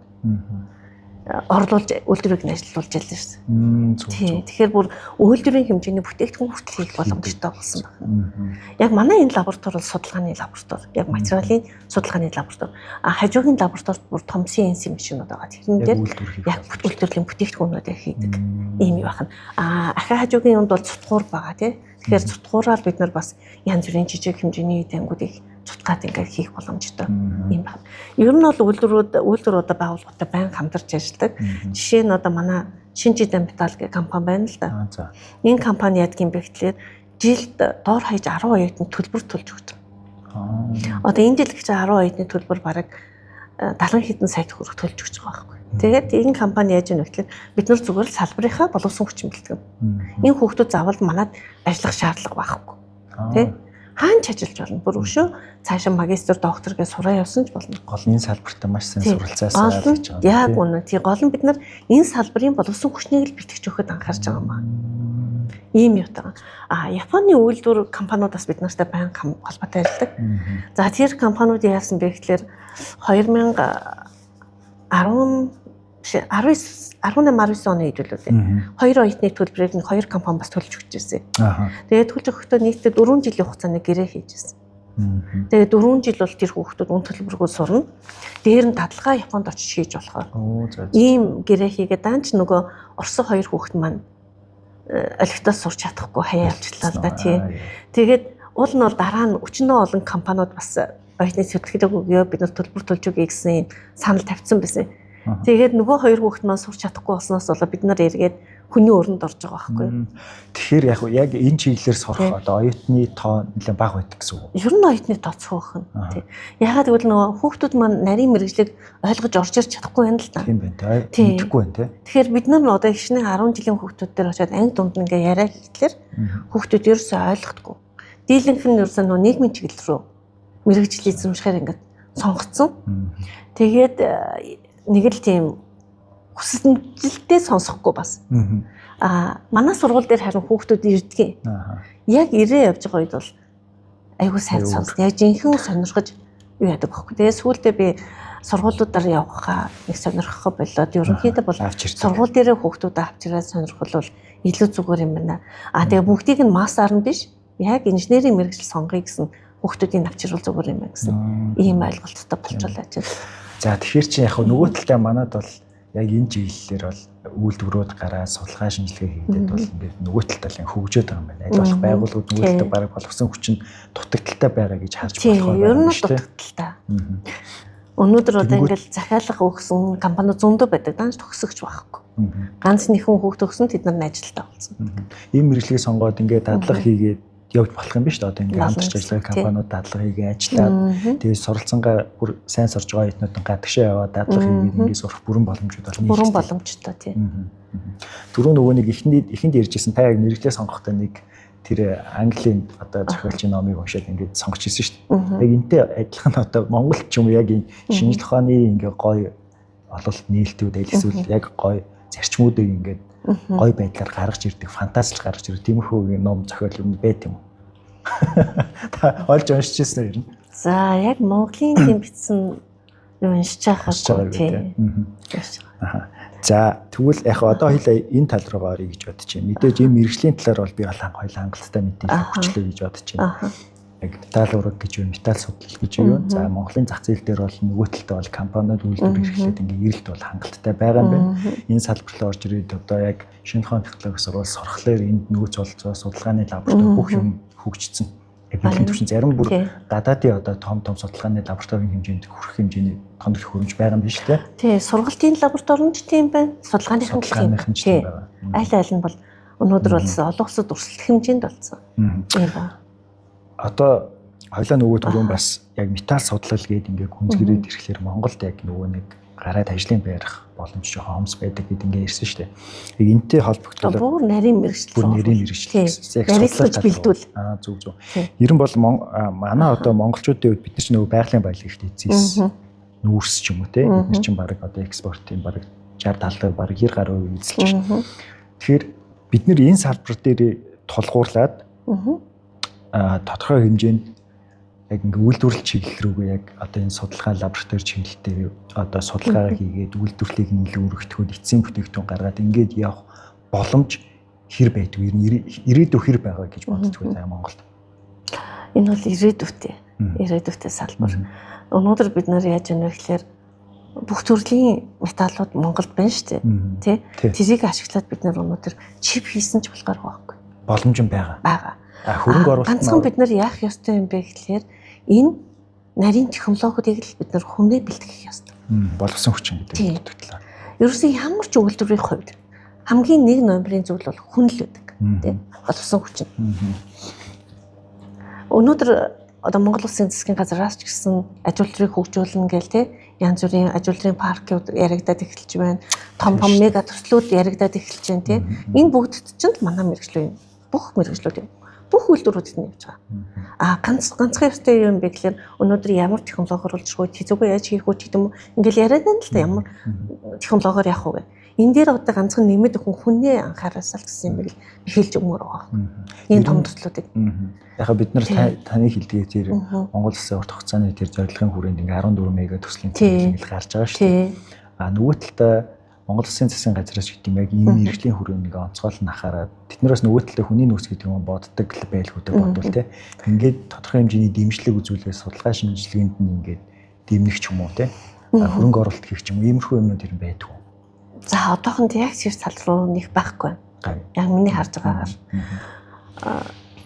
орлуулж үйлдвэрийг нь ажиллуулж ялсан шүү дээ. Тэгэхээр бүр үйлдвэрийн хэмжээний бүтээгдэхүүн хүртэл хийх боломжтой болсон байна. Яг манай энэ лаборатори бол судалгааны лаборатори, яг материалын судалгааны лаборатори. А хажуугийн лабораторид бүр том CNC машинууд байгаа. Тэрэн дээр яг үйлдвэрлэлийн бүтээгдэхүүнүүдээ хийдэг ийм юу байна. А ахиа хажуугийн юмд бол цутгуур байгаа тий. Тэгэхээр цутгуураар бид нар бас янз бүрийн жижиг хэмжээний ангиудыг цутгаад ингээд хийх боломжтой юм байна. Ер нь бол үйлдвэрүүд байгууллагатай байнга хамтарч ажилладаг. Жишээ нь одоо манай Шинжидэн Метал гэх компани байна л да. Энэ компани яадаг юм бэ гэхлээр жилд доор хаяж 10 оюутанд төлбөр төлж өгч байгаа. Одоо энэ жил гэж 10 оюутны төлбөр бараг 70 хэдэн сая төгрөг төлж өгч байгаа байхгүй. Тэгээд энэ компани яаж юм бэ гэхлээр бид нар зүгээр л салбарынхаа боловсон хүчин бэлтгэв. Энэ хүүхдүүд заавал манад ажиллах шаардлага байхгүй. Тэ? Хаан ч ажиллаж болно. Бүр өшөө цаашаа магистр, доктор гэж сураа явсан ч болно. Гол нь энэ салбартаа маш сайн суралцаасаа л гэж байгаа. Яг үнэ. Тий, гол нь бид нар энэ салбарын боловсон хүчнийг л бэлтгэж өгөхөд анхаарч байгаа юм аа. Ийм юутай. А Японы үйлдвэр компаниудаас бид нартай байнга холбоотой ажилладаг. За тэр компаниуд яасан бэ гэхлээр 2018 19 оны үед үлээ. Хоёр оюутны төлбөрийг нэг хоёр компани бас төлж өгч ирсэн. Тэгээд төлж өгөхдөө нийтдээ 4 жилийн хугацаанд гэрээ хийж ирсэн. Тэгээд 4 жил бол тэр хүүхдүүд үн төлбөргүй сурна. Дээр нь дадлага Японд очиж хийж болохоор. Ийм гэрээ хийгээд даанч нөгөө Орос хоёр хүүхэд маань олигтоос сурч чадахгүй хаяа явчихлаа л да тий. Тэгээд уул нь бол дараа нь өчнөө олон компаниуд бас оюутны сэтгэлэг өгөө бид нар төлбөр төлж өгье гэсэн санал тавьсан байсан. Тэгээд нөгөө хоёр хүүхэд маань сурч чадахгүй болсноос болоод бид нар эргээд хүний өрөнд орж байгаа байхгүй юу. Тэгэхээр яг энэ чиглэлээр сурах одоо оюутны тоо нэлээд бага байдаг гэсэн үг. Ер нь оюутны тоо цөөхөн. Тий. Яагаад гэвэл нөгөө хүүхдүүд маань нарийн мэргэжлийг ойлгож орж ирч чадахгүй байна л да. Тийм байна тий. Мэдэхгүй байна тий. Тэгэхээр бид нар одоо ихшний 10 жилийн хүүхдүүд дээр очиод анги дунд ингээ яриа хийхлээр хүүхдүүд ерөөсөө ойлгохгүй. Дийлэнх нь ерөөсөө нөгөө нийгмийн чиглэл рүү мэргэжил эзэмшихээр ингээд сонгоцсон. Тэгээд нэг л тийм хүсэлтээ сонсохгүй бас. Аа манай сургууль дээр харин хүүхдүүд ирдэг. Яг ирээ явж байгаа үед бол айгүй сайн сонсно. Яг жинхэнэ сонирхож юу яадаг байхгүй. Тэгээ сүүлдээ би сургуулиудаар явахаа нэг сонирхох болоод ерөнхийдөө бол сургууль дээрээ хүүхдүүдээ авчираад сонирхол бол илүү зүгээр юм байна. Аа тэгээ бүгдийг нь массаар нь биш. Яг инженерийн мэргэжил сонгоё гэсэн хүүхдүүдийг авчирвал зүгээр юм байна гэсэн ийм ойлголттой болчихлоо ажил. За тэгэхээр чи яг нөгөө талдаа манад бол яг энэ чиглэлээр бол үйлдвэрүүд гараад судалгаа шинжилгээ хийгээд бол ингээд нөгөө талдаа л хөгжөөд байгаа юм байна. Аль болох байгууллагууд нөгөө талдаа бараг боловсон хүчин дутагдaltaй байгаа гэж харж болох байна. Ер нь дутагдaltaй. Өнөөдөр одоо ингээд захиалга өгсөн компаниуд зөндөө байдаг. Данж төгсөгч байхгүй. Ганц нэгэн хүүхд төгсөн тэд нар нь ажилтаа болсон. Ийм мэргэжлийг сонгоод ингээд дадлага хийгээд явж болох юм биш үү? Одоо ингээд хамтарч ажиллах компаниуд дадлага хийгээ ажиллаад тэгээд суралцсангаа бүр сайн сурж байгаа оюутнууд нь гадагшаа яваад дадлага хийгээд ингээд сурах бүрэн боломжууд болно. Бүрэн боломжтой тийм. Түрүү нөгөө нэг эхэнд ярьжсэн та яг мэргэжлээ сонгохдоо нэг тэр Английн одоо зохиолчийн номыг уншаад ингээд сонгож ирсэн шүү дээ. Яг энтэй адилхан одоо Монгол ч юм уу яг энэ шинжлэх ухааны ингээд гоё ололт нээлтүүд аль эсвэл яг гоё зарчмуудыг ингээд гоё байдлаар гаргаж ирдэг, фантазлж гаргаж ирдэг тиймэрхүү ном зохиол юм байт юм уу? Та олж уншиж ирсэн үү ер нь? За яг Монголын тийм бичсэн юм уншиж байгаагүй тийм. За тэгвэл яг одоо хоёлаа энэ тал руугаа оръё гэж бодож байна. Мэдээж энэ мэргэжлийн талаар бол би бол хоёлаа хангалттай мэдээлэл өгчлээ гэж бодож байна. Яг металл ураг гэж юу, металл судлал гэж юу. За Монголын зах зээл дээр бол нөгөө талдаа бол компаниуд үйлдвэр эрхлээд ингээ эрэлт бол хангалттай байгаа юм байна. Энэ салбар руу орж ирээд одоо яг шинэ ухааны технологи сурвал сурахлаар энд нөөц болцоо судалгааны лаборатори бүх юм хөгжсөн. Яг бэлэн түвшин зарим бүр гадаадын одоо том том судалгааны лабораторийн хэмжээнд хүрэх хэмжээний том хөрөмж байгаа юм биш үү? Тий, сургалтын лаборатори нь ч тийм байна. Судалгааных нь ч тийм байна. Аль аль нь бол өнөөдөр болсон олон улсад өрсөлдөх хэмжээнд болсон. Тийм ба. Одоо хоёлаа нөгөө түрүүн бас яг металл судлал гээд ингээ гүнзгийрээд ирэхлээр Монголд яг нөгөө нэг гараад ажлын байрах боломж жоохон хомс байдаг гэд ингээ ирсэн шүү дээ. Яг энтэй холбогдлоо. Бүр нарийн мэргэжил. Бүр нарийн мэргэжил. Яг судлал бэлдүүл. Аа зүг зүг. Ер нь бол манай одоо монголчуудын хувьд бид нар ч нөгөө байгалийн баялаг ихтэй эзэс нүүрс ч юм уу те. Бид нар чинь бараг одоо экспортын бараг 60 70 бараг 90 гаруй хувь эзэлж байна. Тэгэхээр бид нар энэ салбар дээр тулгуурлаад тодорхой хэмжээнд яг ингээ үйлдвэрлэл чиглэл рүүгээ яг одоо энэ судалгаа лаборатори чиглэл дээр одоо судалгаа хийгээд үйлдвэрлэлийг нь илүү өргөтгөөд эцсийн бүтээгдэхүүн гаргаад ингээд явах боломж хэр байдгүй, ер нь ирээдүй хэр байгаа гэж боддгоо заа Монголд. Энэ бол ирээдүйтэй. Ирээдүйтэй салбар. Өнөөдөр бид нар яаж яах вэ гэхээр бүх төрлийн металлууд Монголд байна шүү дээ. Тэ? Тэрийг ашиглаад бид нар өнөөдөр чип хийсэн ч болохоор байхгүй. Боломж нь байгаа. Байгаа. Хөрөнгө оруулалт ганцхан бид нар яах ёстой юм бэ гэхлээр энэ нарийн технологиудыг л бид нар хүмүүнээ бэлтгэх ёстой. Боловсон хүчин гэдэг талаар. Ерөөсөө ямар ч үйлдвэрийн хувьд хамгийн нэг номерын зүйл бол хүн л байдаг. Тэ? Боловсон хүчин. Өнөөдөр одоо Монгол Улсын засгийн газраас ч гэсэн аж үйлдвэрийг хөгжүүлнэ гээл тэ янз бүрийн аж үйлдвэрийн паркууд яригадаад эхэлж байна. Том том мега төслүүд яригадаад эхэлж байна тэ. Энэ бүгдд чинь л манай мэргэжлүү юм. Бүх мэргэжлүүд юм. Бүх үйлдвэрүүдэд нь явж байгаа. А ганцхан ёстой юм бэ гэхээр өнөөдөр ямар технологиор олж ирэх вэ? Тэзүүгээ яаж хийх вэ гэдэг юм уу? Ингээл яриад байна л да ямар технологиор явах вэ? Энэ дээр одоо ганцхан нэмэд хүн хүнээ анхаараасаа л гэсэн юм бэ гэж хэлж өгмөр байгаа. Энэ том төслүүдийг. Яг бид нар таны хэлдгээ тэр Монгол Улсын урт хугацааны тэр зорилгын хүрээнд ингээ 14 мега төслийн төлөв гарч байгаа шүү дээ. А нөгөө талдаа Монгол Улсын засгийн газраас гэдэг юм яг энэ мэргэжлийн хүрээнд ингээ онцгойлон анхаарад тэд нараас нөгөө талдаа хүний нөөц гэдэг юм боддог байлгуудаа бодвол те ингээд тодорхой хэмжээний дэмжлэг үзүүлээ судалгаа шинжилгээнд нь ингээд дэмнэх ч юм уу те хөрөнгө оруулалт хийх ч юм уу иймэрхүү юмнууд ер нь байдгүй. За одоохонд яг тэр тал руу нэг байхгүй. Яг миний харж байгаагаар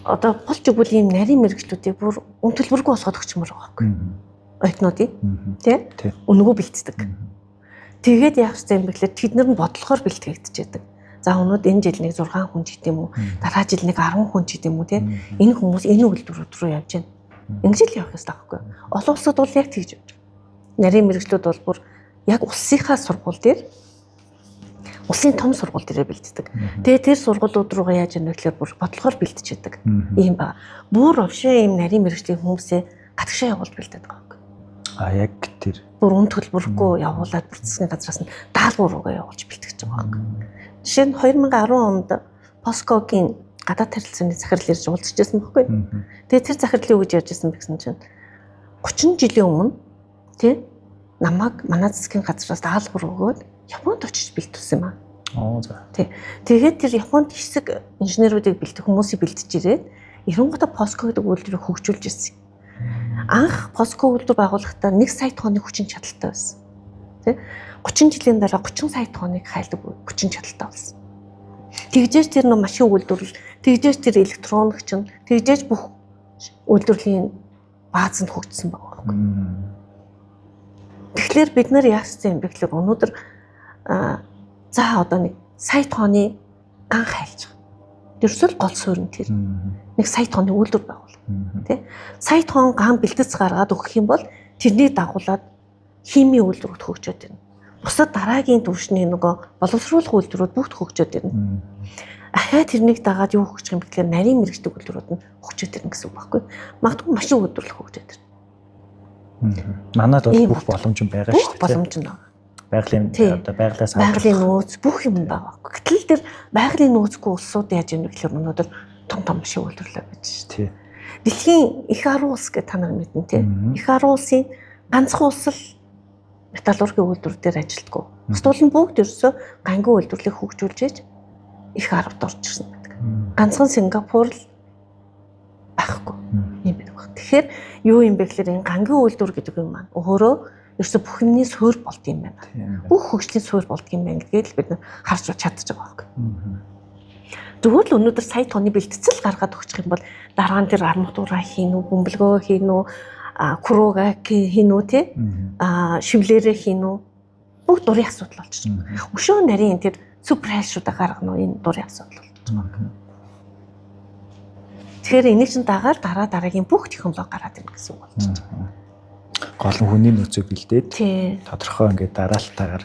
одоо болж өгвөл ийм нарийн мэргэжлүүдийг бүр үн төлбөргүй болгоод өгчмөр байгаа байхгүй. Оюутнуудын тий үнэгүй бэлддэг. Тэгээд яах вэ юм бэ гэхээр тэд нар нь бодлохоор бэлтгэгдчихэдэг. За өнөөдөр энэ жил нэг 6 хүн ч гэдэм үү, дараа жил нэг 10 хүн ч гэдэм үү тий. Энэ хүмүүс энэ үйлдвэрүүд рүү явж байна. Ингэж л явах ёстой байхгүй. Олон улсууд бол яг тэгж явж байгаа. Нарийн мэргэжлүүд бол бүр яг улсынхаа сургууль дээр улсын том сургууль дээрээ бэлддэг. Тэгээ тэр сургуулиуд руугаа яаж яах вэ гэхээр бүр бодлохоор бэлтжидэг. Ийм ба. Бүр овшин ийм нарийн мэргэжлийн хүмүүсээ гадагшаа явуулж бэлдээд байгаа байхгүй. А яг тэр бүр үн төлбөргүй явуулаад бүр засгийн газраас нь даалгавар руугаа явуулж бэлтгэж байгаа байхгүй. Жишээ нь 2010 онд Поскогийн гадаад харилцааны захирал ирж уулзчихсан байхгүй. Тэгээ тэр захирал юу гэж ярьж байсан бэ гэсэн чинь 30 жилийн өмнө тий намайг манай засгийн газраас даалгавар өгөөд Японд очиж бэлтүүлсэн юм аа. Оо за. Тий. Тэгээд тэр Японд хэсэг инженерүүдийг бэлтэх хүмүүсийг бэлтэж ирээд 90-аад Поско гэдэг үйлдвэрийг хөгжүүлж ирсэн. Анх Поско үйлдвэр байгуулахдаа 1 сая тонны хүчин чадалтай байсан. Тий. 30 жилийн дараа 30 сая тонныг хайлдаг хүчин чадалтай болсон. Тэгжээж тэр нөө машин үйлдвэрлэл, тэгжээж тэр электроник чинь, тэгжээж бүх үйлдвэрлэлийн бааз нь хөгжсөн байгаа байхгүй. Тэгэхээр бид нар яасан юм бэ гэхээр өнөөдөр за одоо нэг сая тонны ган хайлж байгаа. Ерөөсөө гол суурь нь тэр. Нэг сая тонны үйлдвэр байгуул. Тэ? Сая тонн ган бэлтгэц гаргаад өгөх юм бол тэрнийг дагуулад химийн үйлдвэрүүд хөгжөөд ирнэ. Бусад дараагийн түвшний нөгөө боловсруулах үйлдвэрүүд бүгд хөгжөөд ирнэ. Ахиад тэрнийг дагаад юу хөгжих юм бэ гэхээр нарийн мэргэждэг үйлдвэрүүд нь хөгжөөд ирнэ гэсэн үг байхгүй. Магадгүй машин үйлдвэрлэх хөгжөөд ирнэ. Манад бол бүх боломж нь байгаа шүү дээ. Боломж нь байгаа. Байгалийн одоо байглаас байгалийн нөөц бүх юм байгаа. Гэтэл тэр байгалийн нөөцгүй улсууд яаж юм бэ гэхээр өнөөдөр том том машин үйлдвэрлээ байж шүү дээ. Дэлхийн их арван улс гэж та нар мэднэ тий. Их арван улсын ганцхан улс л металлургийн үйлдвэр дээр ажилтгүй. Бусдуул нь бүгд ерөөсөө гангийн үйлдвэрлэлийг хөгжүүлж иж их арвад орж ирсэн байдаг. Ганцхан Сингапур л байхгүй юм байдаг баг. Тэгэхээр юу юм бэ гэхээр энэ гангийн үйлдвэр гэдэг юм маань өөрөө ерөөсөө бүх юмны суурь болд юм байна. Бүх хөгжлийн суурь болд юм байна гэдгийг л бид харж чадчих байгаа байхгүй. Зүгээр л өнөөдөр сая тонны бэлтцэл гаргаад өгчих юм бол дараа нь тэр арматураа хийн үү, бөмбөлгөө хийн үү, курога хийн үү те, шивлэрээ хийн үү, бүгд дурын асуудал болчих. Өшөө нарийн тэр супер хайшуудаа гаргана уу, энэ дурын асуудал болчих. Тэгэхээр энийг чинь дагаад дараа дараагийн бүх технологи гараад ирнэ гэсэн үг болчих. Гол нь хүний нөөцөө бэлдээд тодорхой ингээд дараалтаагаар.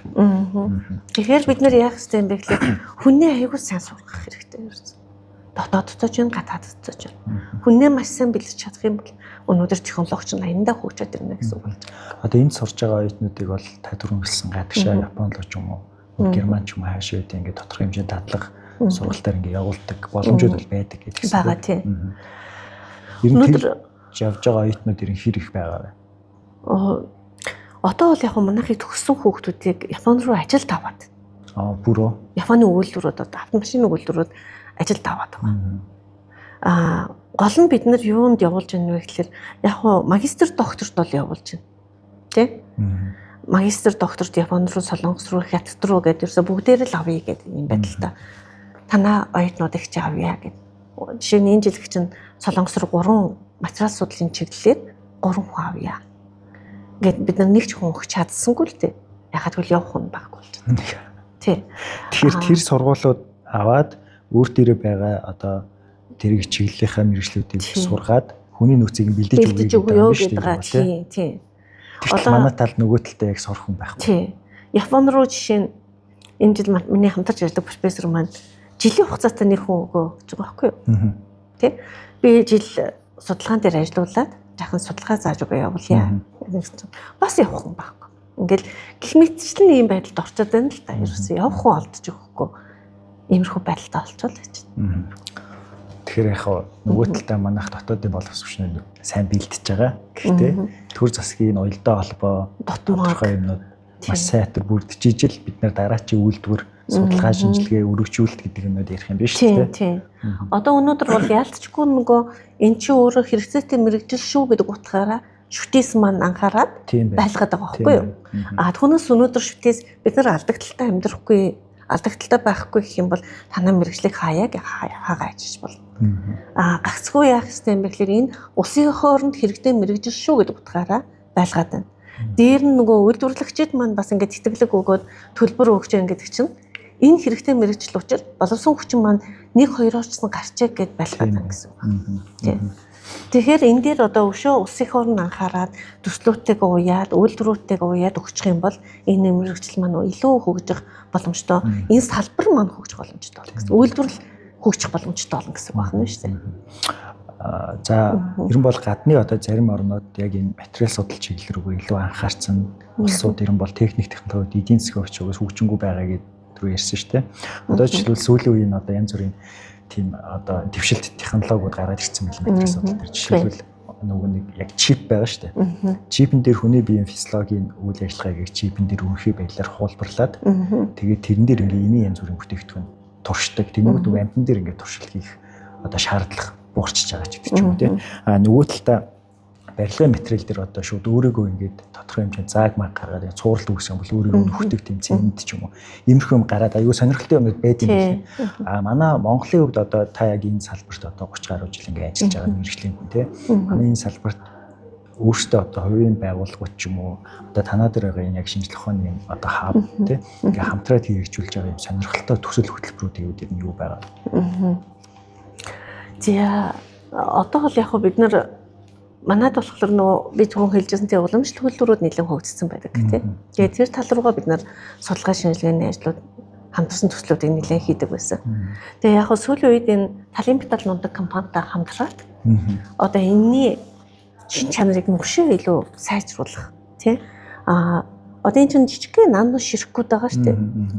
Тэгэхээр бид нэр яах ёстой юм бэ гэхээр хүнээ аягүй сайн сургах хэрэгтэй юм. Дотооддоо ч юм, гадааддоо ч юм. Хүнээ маш сайн бэлдэж чадах юм бол өнөөдөр технологи чинь аяндаа хөгжөөд ирнэ гэсэн үг болж байна. Одоо энд сурж байгаа оюутнуудыг бол та түрүүн хэлсэн гадагшаа Японд л ч юм уу, Герман ч юм уу хаашаа үгүй ингээд тодорхой хэмжээний дадлага сургалтаар ингээд явуулдаг боломжууд бол байдаг гэдэг чинь. Байгаа тийм. Өнөөдөр явж байгаа оюутнууд ер нь хэр их байгаа вэ? Одоо бол яг манайхыг төгссөн хүүхдүүдийг Япон руу ажилд аваад. Бүр үү? Японы үйлдвэрүүд одоо автомашины үйлдвэрүүд ажилд аваад байгаа. Гол нь бид нар юунд явуулж байна вэ гэхээр яг магистр докторт бол явуулж байна. Тэ? Магистр докторт Япон руу, Солонгос руу, Хятад руу гэдэг ерөөсө бүгдээр л авъя гэдэг юм байдалтай. Танаа оюутнуудыг чи авъя гэдэг. Жишээ нь энэ жилг чинь Солонгос руу 3 материал судлалын чиглэлээр 3 хүн авъя. Ингээд бид нар нэг ч хүн өгч чадсангүй л дээ. Яхад гэвэл явах хүн байхгүй болж байна. Тий. Тэгэхээр тэр сургуулиуд аваад өөр дээрээ байгаа одоо тэрийг чиглэлийнхаа мэргэжлүүдийг сургаад хүний нөөцийг нь бэлдэж өгье гэдэг юм шүү дээ. Тий. Одоо манай тал нөгөө талдаа яг сурах хүн байхгүй. Тий. Япон руу жишээ нь энэ жил миний хамтарч ажилладаг профессор маань жилийн хугацаатай нэг хүн өгөө гэж байгаа байхгүй юу? Тий. Би жил судалгаан дээр ажиллаулаад жаахан судалгаа зааж өгөө явуулъя. Бас явах хүн байхгүй. Ингээл гэх мэтчлэн ийм байдалд орчод байна л та. Ерөөсөө явах хүн олдож өгөхгүй. Иймэрхүү байдалтай олчвол гэж. Тэгэхээр яг нөгөө талдаа манайх дотоодын боловсрогчнууд сайн бэлдэж байгаа. Гэхдээ төр засгийн уялдаа холбоо тодорхой юмнууд маш сайтар бүрдэж ижил бид нар дараачийн үйлдвэр судалгаа шинжилгээ өргөжүүлэлт гэдэг юмнууд ярих юм биш үү? Тийм. Одоо өнөөдөр бол яалтчгүй нөгөө эн чинь өөрөө хэрэгцээтэй мэргэжил шүү гэдэг утгаараа шүтээс маань анхаарад байлгаад байгаа байхгүй юу? А түүнээс өнөөдөр шүтээс бид нар алдагдaltaй амьдрахгүй, алдагдaltaй байхгүй гэх юм бол танаа мэргэжлийг хаяа хаагаа ажиллаж болно. А гагцгүй яах ёстой юм бэ гэхээр энэ улсын хооронд хэрэгтэй мэргэжил шүү гэдэг утгаараа байлгаад байна. Дээр нь нөгөө үйлдвэрлэгчид маань бас ингээд тэтгэлэг өгөөд төлбөр өгч яах гэдэг чинь энэ хэрэгтэй мэргэжил учраас боловсон хүчин маань 1 2-оос ч гарчээ гэд байлгаад байна гэсэн үг. Тийм. Тэгэхээр энэ дээр одоо өшөө улсын хооронд анхаарад төслүүдтэйг уяад, үйлдвэрүүдтэйг уяад өгчих юм бол энэ мэргэжил маань илүү хөгжих боломжтой, энэ салбар маань хөгжих боломжтой болно гэсэн. Үйлдвэрлэл хөгжих боломжтой болно гэсэн үг байна шүү дээ. За ер нь бол гадны одоо зарим орнууд яг энэ материал судал чиглэл рүү илүү анхаарсан улсууд ер нь бол техник технологи, эдийн засгийн хувьд хөгжингүй байгаа гэдэг рүү ярьсан шүү дээ. Одоо жишээлбэл сүүлийн үеийн одоо янз бүрийн тийм одоо дэвшилт технологиуд гараад ирсэн байл материал судал дээр. Жишээлбэл нөгөө нэг яг чип байгаа шүү дээ. Чипэн дээр хүний биеийн физиологийн үйл ажиллагааг чипэн дээр үнэхий байдлаар хуулбарлаад тэгээд тэрэн дээр ингээ эмийн янз бүрийн бүтээгдэхүүн туршдаг. Тэнгүүд нөгөө амьтан дээр ингээ туршилт хийх одоо шаардлага буурчж байгаа ч гэдэг ч юм уу тийм. А нөгөө талдаа барилгын материал дээр одоо шууд өөрөөгөө ингээд тодорхой хэмжээнд зааг маг гаргаад цууралт үүсгэн бол өөрөөгөө нөхдөг тийм цемент ч юм уу. Иймэрхүү юм гараад аюу сонирхолтой юмнууд байд юм байна. А манай Монголын хувьд одоо та яг энэ салбарт одоо 30 гаруй жил ингээд ажиллаж байгаа мэргэжлийн хүн тийм. Манай энэ салбарт өөртөө одоо хувийн байгууллагууд ч юм уу одоо танаа дээр байгаа энэ яг шинжлэх ухааны юм одоо хаб тийм ингээд хамтраад хэрэгжүүлж байгаа юм сонирхолтой төсөл хөтөлбөрүүд гэвэл ер нь юу байгаа вэ? За одоо бол яг бид нар манад болохоор нөгөө би түрүүн хэлжсэн тийм уламжлалт үйлдвэрүүд нэлээд хөгжсөн байдаг тийм. Тэгээд тэр тал руугаа бид нар судалгаа шинжилгээний ажлууд хамтарсан төслүүдийг нэлээд хийдэг байсан. Тэгээ яг сүүлийн үед энэ талын металл нундаг компанитай хамтраад одоо энэний чин чанарыг мөшөө илүү сайжруулах тий. А одоо энэ чинь жижигхэн нано ширхгүүд байгаа шүү дээ.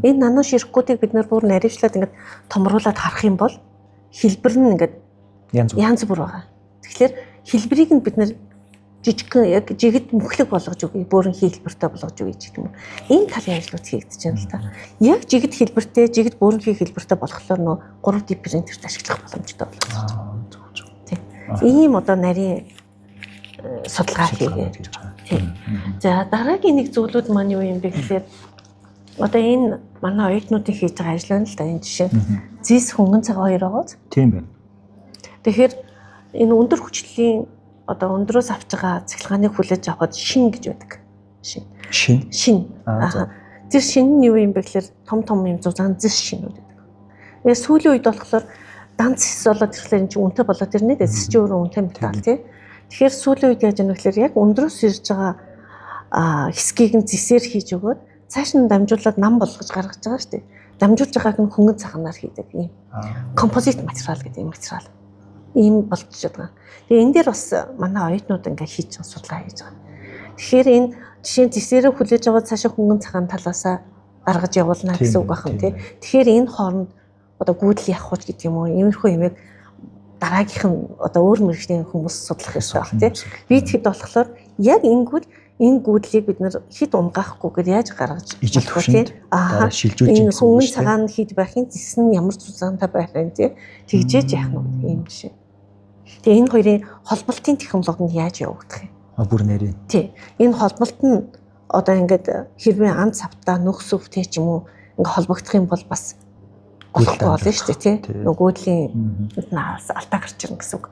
Энэ нано ширхгүүдийг бид нар бүр наривчлаад ингээд томруулаад харах юм бол хэлбэр нь ингээд янз бүр байгаа. Тэгэхээр хэлбэрийг нь бид нар жижигхэн яг жигд мөхлөг болгож өгье, бүрэн хэлбэртэй болгож өгье гэх юм уу. Энэ талын ажлууд хийгдэж байна л та. Яг жигд хэлбэртэй, жигд бүрэн хэлбэртэй болохоор нөө 3D принтерт ашиглах боломжтой болоо. Тийм. Ийм одоо нарийн судалгаа хийгээ. Тийм. За дараагийн нэг зүйлүүд маань юу юм бэ гэхээр одоо энэ манай оюутнуудын хийж байгаа ажил байна л да, энэ жишээ. Зис хөнгөн цаг хоёр байгаа. Тийм байна. Тэгэхээр энэ өндөр хүчлийн одоо өндрөөс авч байгаа цахилгааныг хүлээж авахад шин гэж байдаг. Шин. Шин. Шин. Аа. Тэр шин нь юу юм бэ гэхээр том том юм зузаан зис шинүүд байдаг. Тэгээ сүүлийн үед болохоор дан цэс болоод ирэхлээр энэ чинь үнэтэй болоод ирнэ дээ. Цэс чинь өөрөө үнэтэй металл тий. Тэгэхээр сүүлийн үед яаж яах вэ гэхээр яг өндрөөс ирж байгаа хэсгийг нь зэсээр хийж өгөөд цааш нь дамжуулаад нам болгож гаргаж байгаа шүү дээ. Дамжуулж байгааг нь хөнгөн цаганаар хийдэг ийм композит материал гэдэг юм материал. Ийм болчиход байгаа. Тэгээ энэ дээр бас манай оюутнууд ингээ хийж байгаа судалгаа хийж байгаа. Тэгэхээр энэ жишээ нь зэсээрээ хүлээж аваад цаашаа хөнгөн цагаан талаасаа гаргаж явуулна гэсэн үг байна тий. Тэгэхээр энэ хооронд одоо гүйдэл явах уу гэдэг юм уу, иймэрхүү юмыг дараагийнх нь одоо өөр мэргэжлийн хүмүүс судлах ёстой байх тий. Би тэгэхэд болохоор яг ингэвэл энэ гүйдлийг бид нар хэд унгаахгүйгээр яаж гаргаж ижил түвшинд дараа шилжүүлж энэ хөнгөн цагаан хэд байх юм, зэс нь ямар зузаантай байх юм тий. Тэгжээж яах нь гэдэг юм жишээ. Тэгээ энэ хоёрын холболтын технологи нь яаж явагдах юм? Бүр нэрээ. Тий. Энэ холболт нь одоо ингээд хэрвээ ан цавтаа нөхсөвтэй ч юм уу ингээ холбогдох юм бол бас гүйдэл болно шүү дээ тий. Нөгөөдлийн алдаа гарч ирнэ гэсэн үг.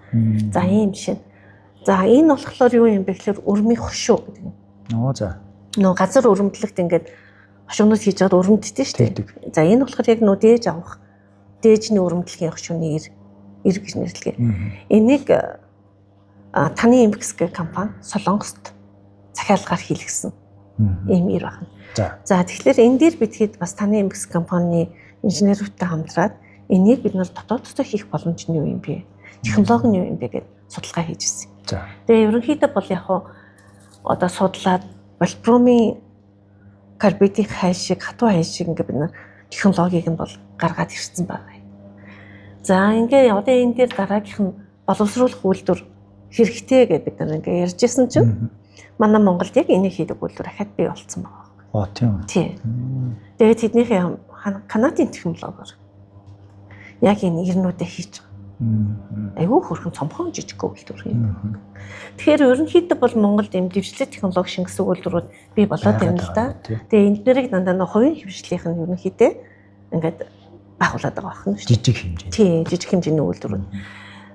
За ийм жишээ. За энэ болохоор юу юм бэ гэхээр өрмийн хошуу гэдэг юм. Оо за. Нөө газар өрөмдлөгт ингээд хошуунууд хийж чад өрөмддөг шүү дээ. За энэ болохоор яг нөө дээж авах дээжний өрөмдлөгийн хошууны ир гэж нэрлэдэг. Энийг таны MX гэх компани Солонгост захиалгаар хийлгэсэн ийм ир байна. За тэгэхээр энэ дээр бид хэд бас таны MX компанийн инженерүүдтэй хамтраад энийг бид нар дотооддоо хийх боломж нь юу юм бэ? Технологи нь юу юм бэ гэд судалгаа хийж ирсэн. За. Тэгээ ерөнхийдөө бол яг одоо судлаад вольфрамын карбидын хай шиг, хатуу хай шиг ингээ бид нар технологиг нь бол гаргаад ирсэн байна. За ингээ одоо энэ дээр дараагийнх нь боловсруулах үйлдвэр хэрэгтэй гэж бид нар ингээ ярьж исэн чинь манай Монголд яг энийг хийдэг үйлдвэр ахаад бий болцсон байгаа. Оо тийм. Тийм. Тэгээд тэднийхээ Канадын технологиор яг энэ ирнүүдээ хийж байгаа. Айгүй хөрхөн цомхон жижиг үйлдвэр юм. Тэгэхээр ерөнхийдөө бол Монголд ийм дэвшлэг технологи шингэсэн үйлдвэрүүд бий болоод байна л да. Тэгээ энэ дэрийг дандаа нөх хувийн хвшлийнх нь ерөнхийдөө ингээд байгуулад байгаа байна шүү дээ. Жижиг хэмжээ. Тийм, жижиг хэмжээний үйлдвэрүүд.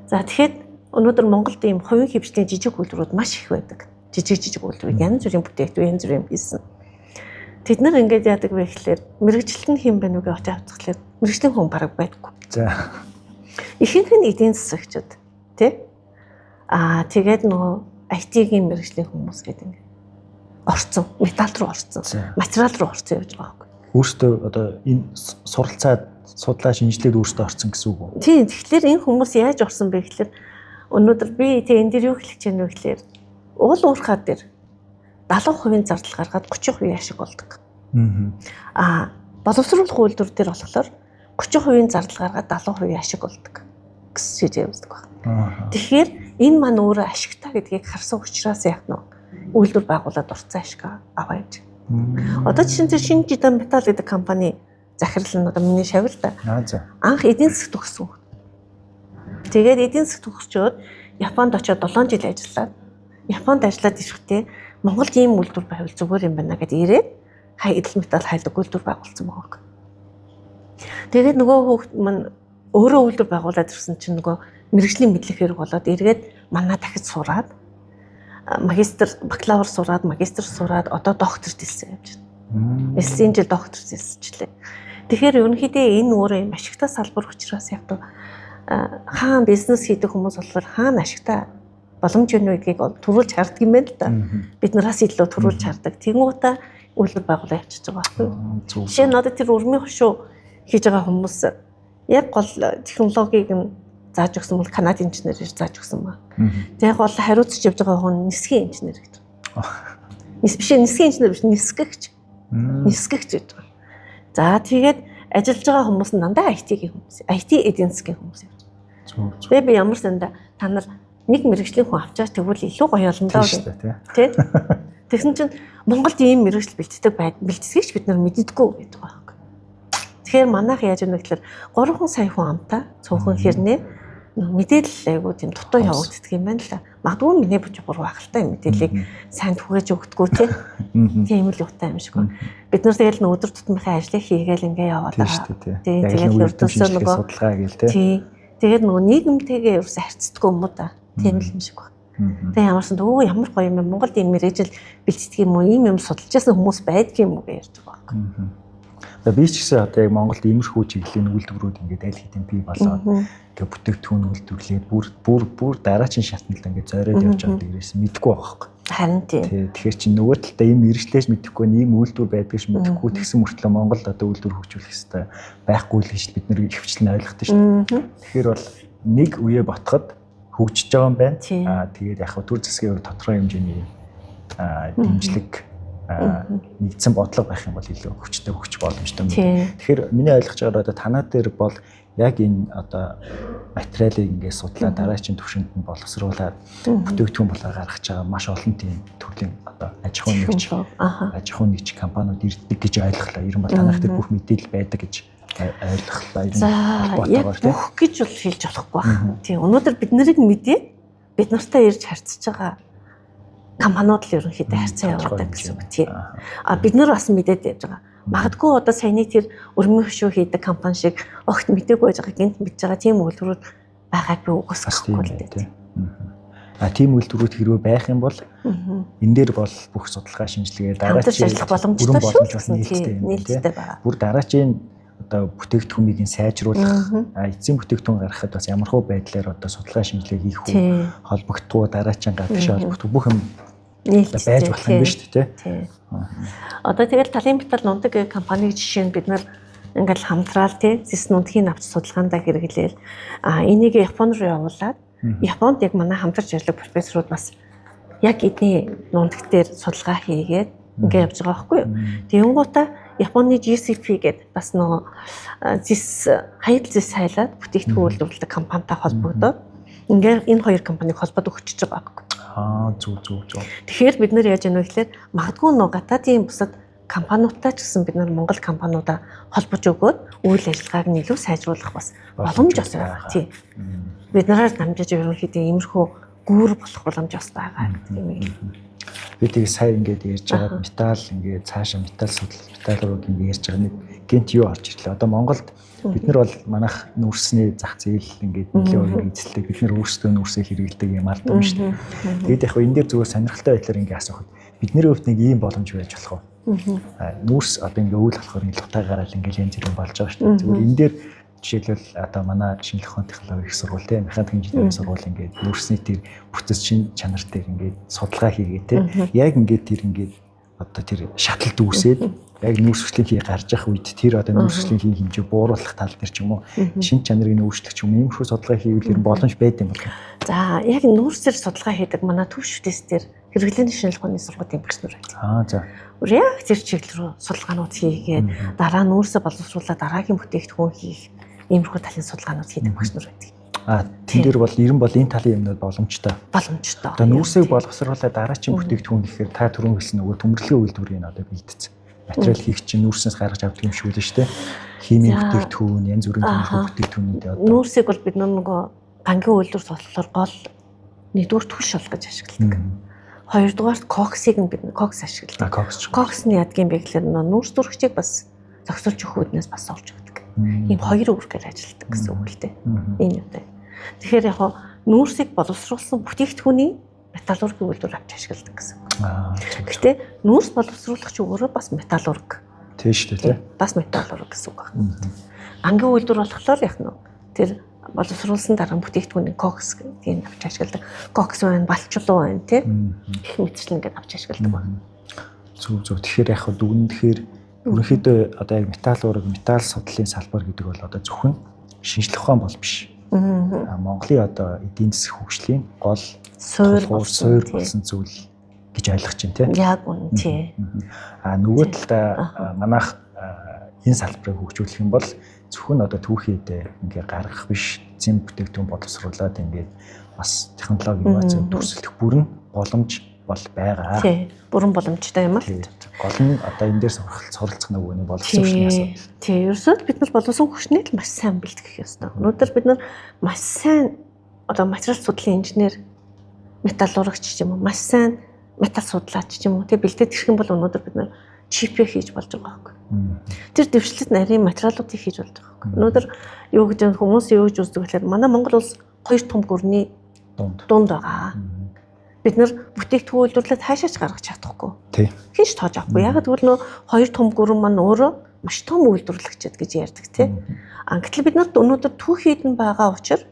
За тэгэхээр өнөөдөр Монголд ийм хувийн хвшлийн жижиг үйлдвэрүүд маш их байдаг. Жижиг жижиг үйлдвэрүүд янз бүрийн бүтээгдэхүүн, янз бүрийн хийсэн. Тэд нар ингээд яадаг вэ гэхлээр мэргэжилт нь хэн бэ нүгэ очиж авцглаар мэргэжлийн хүн бараг байдаггүй. За. Ихэнх нь эдийн засагчид тий. Аа тэгээд нөгөө IT-ийн мэргэжлийн хүмүүс гэдэг ингээд орцсон, металл руу орцсон, материал руу орцсон явж байгаа байхгүй. Өөртөө одоо энэ суралцаад судлаа шинжилээд өөртөө орцсон гэсэн үг үү? Тийм. Тэгэхээр энэ хүмүүс яаж орсон бэ гэхлээр өнөөдөр би тэг энэ дэр юу хэлэх гэж байна вэ гэхлээр уул уурхаа дээр 70% зардал гаргаад 30% ашиг болдог. Аа боловсруулах үйлдвэр дээр болохоор 30% зардал гаргаад 70% ашиг болдог гэсэн шийдэл явуулдаг байна. Тэгэхээр энэ маань өөрөө ашигтай гэдгийг харсан учраас яг нь үйлдвэр байгуулад уртсан ашиг аваа явж. Одоо жишээ нь шинэ Жидан металл гэдэг компани захирал нь одоо миний шавь л да. Анх эдийн засаг төгссөн. Тэгээд эдийн засаг төгсчөөд Японд очиод 7 жил ажиллаад Японд ажиллаад ирэхдээ Монголд ийм үйлдвэр байвал зүгээр юм байна гэд ирээд хай эдэл металл хайлдаг үйлдвэр байгуулсан байгаа. Тэгээд нөгөө хүүхд маань өөрөө үйлдвэр байгуулад ирсэн чинь нөгөө мэргэжлийн мэдлэг хэрэг болоод эргээд манаа дахиж сураад магистр, бакалавр сураад, магистр сураад одоо докторт хэлсэн явж байна. Энэ жил докторт хэлсэнчлээ. Тэгэхээр ерөнхийдөө энэ өөрөө юм ашигтай салбар учраас яг Хаана бизнес хийдэг хүмүүс болохоор хаана ашигтай боломж юу гэдгийг төрүүлж хардаг юм байна л да. Бид нараас илүү төрүүлж хардаг. Тэнгуутаа үйлдвэр байгуулаа явчихж байгаа байхгүй юу? Жишээ нь одоо тэр өрмийн хошуу хийж байгаа хүмүүс яг гол технологиг нь зааж өгсөн бол Канад инженер зааж өгсөн ба. Яг гол хариуцж явж байгаа хүн нисхийн инженер гэж. Нис биш нисхийн инженер биш нисгэгч. Нисгэгч гэж байгаа. За тэгээд ажиллаж байгаа хүмүүс нь дандаа IT-ийн хүмүүс. IT эдийн засгийн хүмүүс явж байгаа. Тэгээ би ямар санда та нар нэг мэрэгжлийн хүн авчаач тэгвэл илүү гоё болно доо гэх. Тэ? Тэгсэн чинь Монголд ийм мэрэгжил бэлтдэг байд бэлтсгийг ч бид нар мэддэггүй гэдэг байгаа байхгүй. Тэгэхээр манайх яаж вэ гэхээр 3 сая хүн амтаа цөөхөн хэрнээ мэдээлэл айгуу тийм дутуу явагддаг юм байна л да. Магадгүй миний бүч буруу байх л та мэдээллийг сайн түгээж өгдөггүй тий. Тийм л юутай юм шиг байна. Бид нар тэгэл өдөр тутмынхаа ажлыг хийгээл ингээ яваад байгаа. Тий. Тэгэл ердөөсөө нөгөө судалгаа гээл тий. Тий. Тэгээд нөгөө нийгэмтэйгээ ерөөсөө харьцдаггүй юм уу да. Тийм л юм шиг байна. Тэгээ ямарсан өө ямар гоё юм бэ? Монголд ийм мэргэжил бэлтгэдэг юм уу? Ийм юм судалж байсан хүмүүс байдаг юм уу гэж ярьж байгаа байхгүй. За би ч гэсэн одоо яг Монголд иймэрхүү чиглэлийн үйлдвэрүүд ингээд аль хэдийн бий болоод ингээд бүтээгдэхүүн үйлдвэрлээд бүр бүр бүр дараагийн шатнд л ингээд зориод явж байгаа дээрээс мэдэхгүй байгаа байхгүй. Харин тийм. Тэгэхээр чинь нөгөө талдаа ийм мэргэжлээж мэдэхгүй, ийм үйлдвэр байдгийг ч мэдэхгүй тэгсэн мөртлөө Монголд одоо үйлдвэр хөгжүүлэх хэрэгтэй байхгүй л гэж бид нэр ихэвчлэн ойлгодог шүү дээ. Тэгэхээр бол нэг үе ботход хөгжиж байгаа юм байна. Аа тэгээд яг хөө төр засгийн хувьд тодорхой хэмжээний дэмжлэг нэгдсэн бодлого байх юм бол илүү хүчтэй хөгжих боломжтой юм. Тэгэхээр миний ойлгож байгаагаар одоо танаа дээр бол яг энэ одоо материалыг ингээд судлаа дараагийн түвшинд нь боловсруулад бүтээгдэхүүн болоо гаргаж байгаа маш олон тийм төрлийн одоо аж ахуйн нэгж компаниуд ирдэг гэж ойлголоо. Ер нь бол танах дээр бүх мэдээлэл байдаг гэж ойлголоо. Ер нь холбоотойгоор тийм. Бүх гэж бол хэлж болохгүй байна. Тийм өнөөдөр бид нарыг мэдээ бид нартай ирж харьцаж байгаа компаниуд л ерөнхийдөө харьцаа явуулдаг гэсэн үг тийм. А бид нар бас мэдээд явж байгаа. Магадгүй одоо саяны тэр өрмөн хөшөө хийдэг компани шиг огт мдээгүй байж байгаа гинт мэдж байгаа тийм үйлдвэрүүд байгааг би үгүйсгэхгүй л дээ. А тийм үйлдвэрүүд хэрвээ байх юм бол энэ дээр бол бүх судалгаа шинжилгээ дараагийн ажиллах боломжтой шүү. Нээлттэй байгаа. Бүр дараагийн одоо бүтээгдэхүүнийг нь сайжруулах, эцсийн бүтээгдэхүүн гаргахад бас ямархуу байдлаар одоо судалгаа шинжилгээ хийх үү, холбогдох уу, дараачин гадагшаа холбогдох бүх юм нээлттэй байж болох юм биш үү те. Одоо тэгэл талын металл нундаг компаниг жишээ нь бид нар ингээл хамтраал те зэс нундгийн авч судалгаандаа хэрэглээл а энийг Япон руу явуулаад Японд яг манай хамтарч ажилладаг профессорууд бас яг эдний нундаг дээр судалгаа хийгээд ингээ явж байгаа байхгүй юу. Тэгэнгუутаа Японы GCP гэдэг бас нөгөө зэс хаяг зэс хайлаад бүтээгдэхүүн үйлдвэрлэдэг компанитай холбогдоод ингээ энэ хоёр компаниг холбоод өгчөж байгаа байхгүй. Аа зүг зүг зүг. Тэгэхээр бид нэр яаж яах вэ гэхээр магадгүй нөө гадаадын бусад компаниудтай ч гэсэн бид нар Монгол компаниудаа холбож өгөөд үйл ажиллагааг нь илүү сайжруулах бас боломж бас байгаа. Тийм. Бид нараар дамжиж ерөнхийдөө иймэрхүү гүүр болох боломж бас байгаа гэдэг юм л. Би тэгээ сая ингээд ярьж байгаа металл ингээд цаашаа металл судлал металл руу ингээд ярьж байгаа нэг гинт юу орж ирлээ. Одоо Монголд бид нар бол манайх нүүрсний зах зээл ингээд нэлээд өөр эзэлдэг. Бид нар өөрсдөө нүүрсээ хэрэглэдэг юм алд юм шүү дээ. Тэгээд яг энэ дээр зүгээр сонирхолтой байдлаар ингээд асуухад бидний хувьд нэг ийм боломж байж болох уу? Нүүрс одоо ингээд өвөл болохоор ингээд лутаа гараал ингээд янз бүрийн болж байгаа шүү дээ. Зүгээр энэ дээр жишээлбэл одоо манай шинжлэх ухааны технологи их сургууль те механик инженерийн сургууль ингээд нүүрсний тэр бүтц шин чанар дээр ингээд судалгаа хийгээ те яг ингээд тэр ингээд одоо тэр шаталд үүсээд яг нүүрс хүчлийн хий гарч явах үед тэр одоо нүүрс хүчлийн хий хэмжээ бууруулах тал дээр ч юм уу шин чанарыг нь өөрчлөх ч юм уу иймэрхүү судалгаа хийвэл ер нь боломж байд юм байна. За яг нүүрсээр судалгаа хийдэг манай төвш тест дээр хэрэглээний шинжлэх ухааны сургуулийн багш нар байдаг. Аа за. Яг тэр чиглэл рүү судалгаанууд хийгээд дараа нүүрсээ боловсруулаад дараагийн бүтээгдэхүүн хийх иймэрхүү талын судалгаанууд хийдэг багш нар байдаг. А тэн дээр бол ер нь бол энэ талын юмнууд боломжтой. Боломжтой. Одоо нүүрсийг боловсруулаад дараагийн бүтээгдэхүүн гэхээр та түрүүн хэлсэн нөгөө төмөрлөгийн үйлдвэрийг одоо бэлдсэн. Материал хийх чинь нүүрснээс гаргаж авдаг юм шиг үлээ шүү дээ. Химийн бүтээгдэхүүн, янз бүрийн төмөрлөгийн бүтээгдэхүүнүүд одоо нүүрсийг бол бид нөгөө гангийн үйлдвэрт болохоор гол нэгдүгээр түлш болгож ашигладаг. Хоёрдугаарт коксыг нь бид кокс ашигладаг. Кокс нь яадаг юм бэ гэхээр нүүрс зүрхчийг бас зогсоолж өгөх үүднээс бас олж өгдөг. Ийм хоёр үүргээр ажилладаг гэсэн үг л дээ. Энэ юутай. Тэгэхээр яг нүүрсийг боловсруулсан бүтээгдэхүүний металлургийн үйлдвэр авч ашигладаг гэсэн үг. Гэхдээ нүүрс боловсруулах ч өөрөө бас металлург. Тийм шүү дээ, тий. Бас металлург гэсэн үг байна. Ангийн үйлдвэр болохоор яг нь тэр Боловсруулсан дараа бүтээгдэхүүний кокс гэдгийг авч ашигладаг. Кокс байна, балчулуу байна тий. Гэх мэтчлэн ингээд авч ашигладаг байна. Зөв зөв. Тэгэхээр яг дүгнэн тэгэхээр ерөнхийдөө одоо яг металлург, металл судлалын салбар гэдэг бол одоо зөвхөн шинжлэх ухаан бол биш. Монголын одоо эдийн засгийн хөгжлийн гол суурь болсон зүйл гэж ойлгож байна тий. Яг үнэн тий. А нөгөө талдаа манайх энэ салбарыг хөгжүүлэх юм бол зөвхөн одоо түүхийдээ ингээ гаргах биш, зэм бүтээгдэхүүн боловсруулад ингээд бас технологи инноваци төрсөлдөх бүрэн боломж бол байгаа. Тий, бүрэн боломжтой юм аа. Гол нь одоо энэ дээр суралцах нөгөө нэг боловсон хүчний асуудал. Тий, ерөөсөө бид нар боловсон хүчнийг л маш сайн бэлтгэх ёстой. Өнөөдөр бид нар маш сайн одоо материал судлалын инженер, металлургч ч юм уу, маш сайн металл судлаач ч юм уу, тий бэлдээд ирэх юм бол өнөөдөр бид нар чипээ хийж болж байгаа байхгүй. Тэр дэвшлэлт нарийн материалуудыг хийж болж байгаа байхгүй. Өнөөдөр юу гэж хүмүүс юу гэж үздэг гэхээр манай Монгол улс хоёр том гүрний дунд байгаа. Бид нар бүтээгдэхүүн үйлдвэрлэлд хаашаач гаргаж чадахгүй. Хинч тоож авахгүй. Яг гэвэл нөө хоёр том гүрэн маань өөрөө маш том үйлдвэрлэгчд гэж ярьдаг тий. А гэтэл бид нарт өнөөдөр түүхийд нь байгаа учраас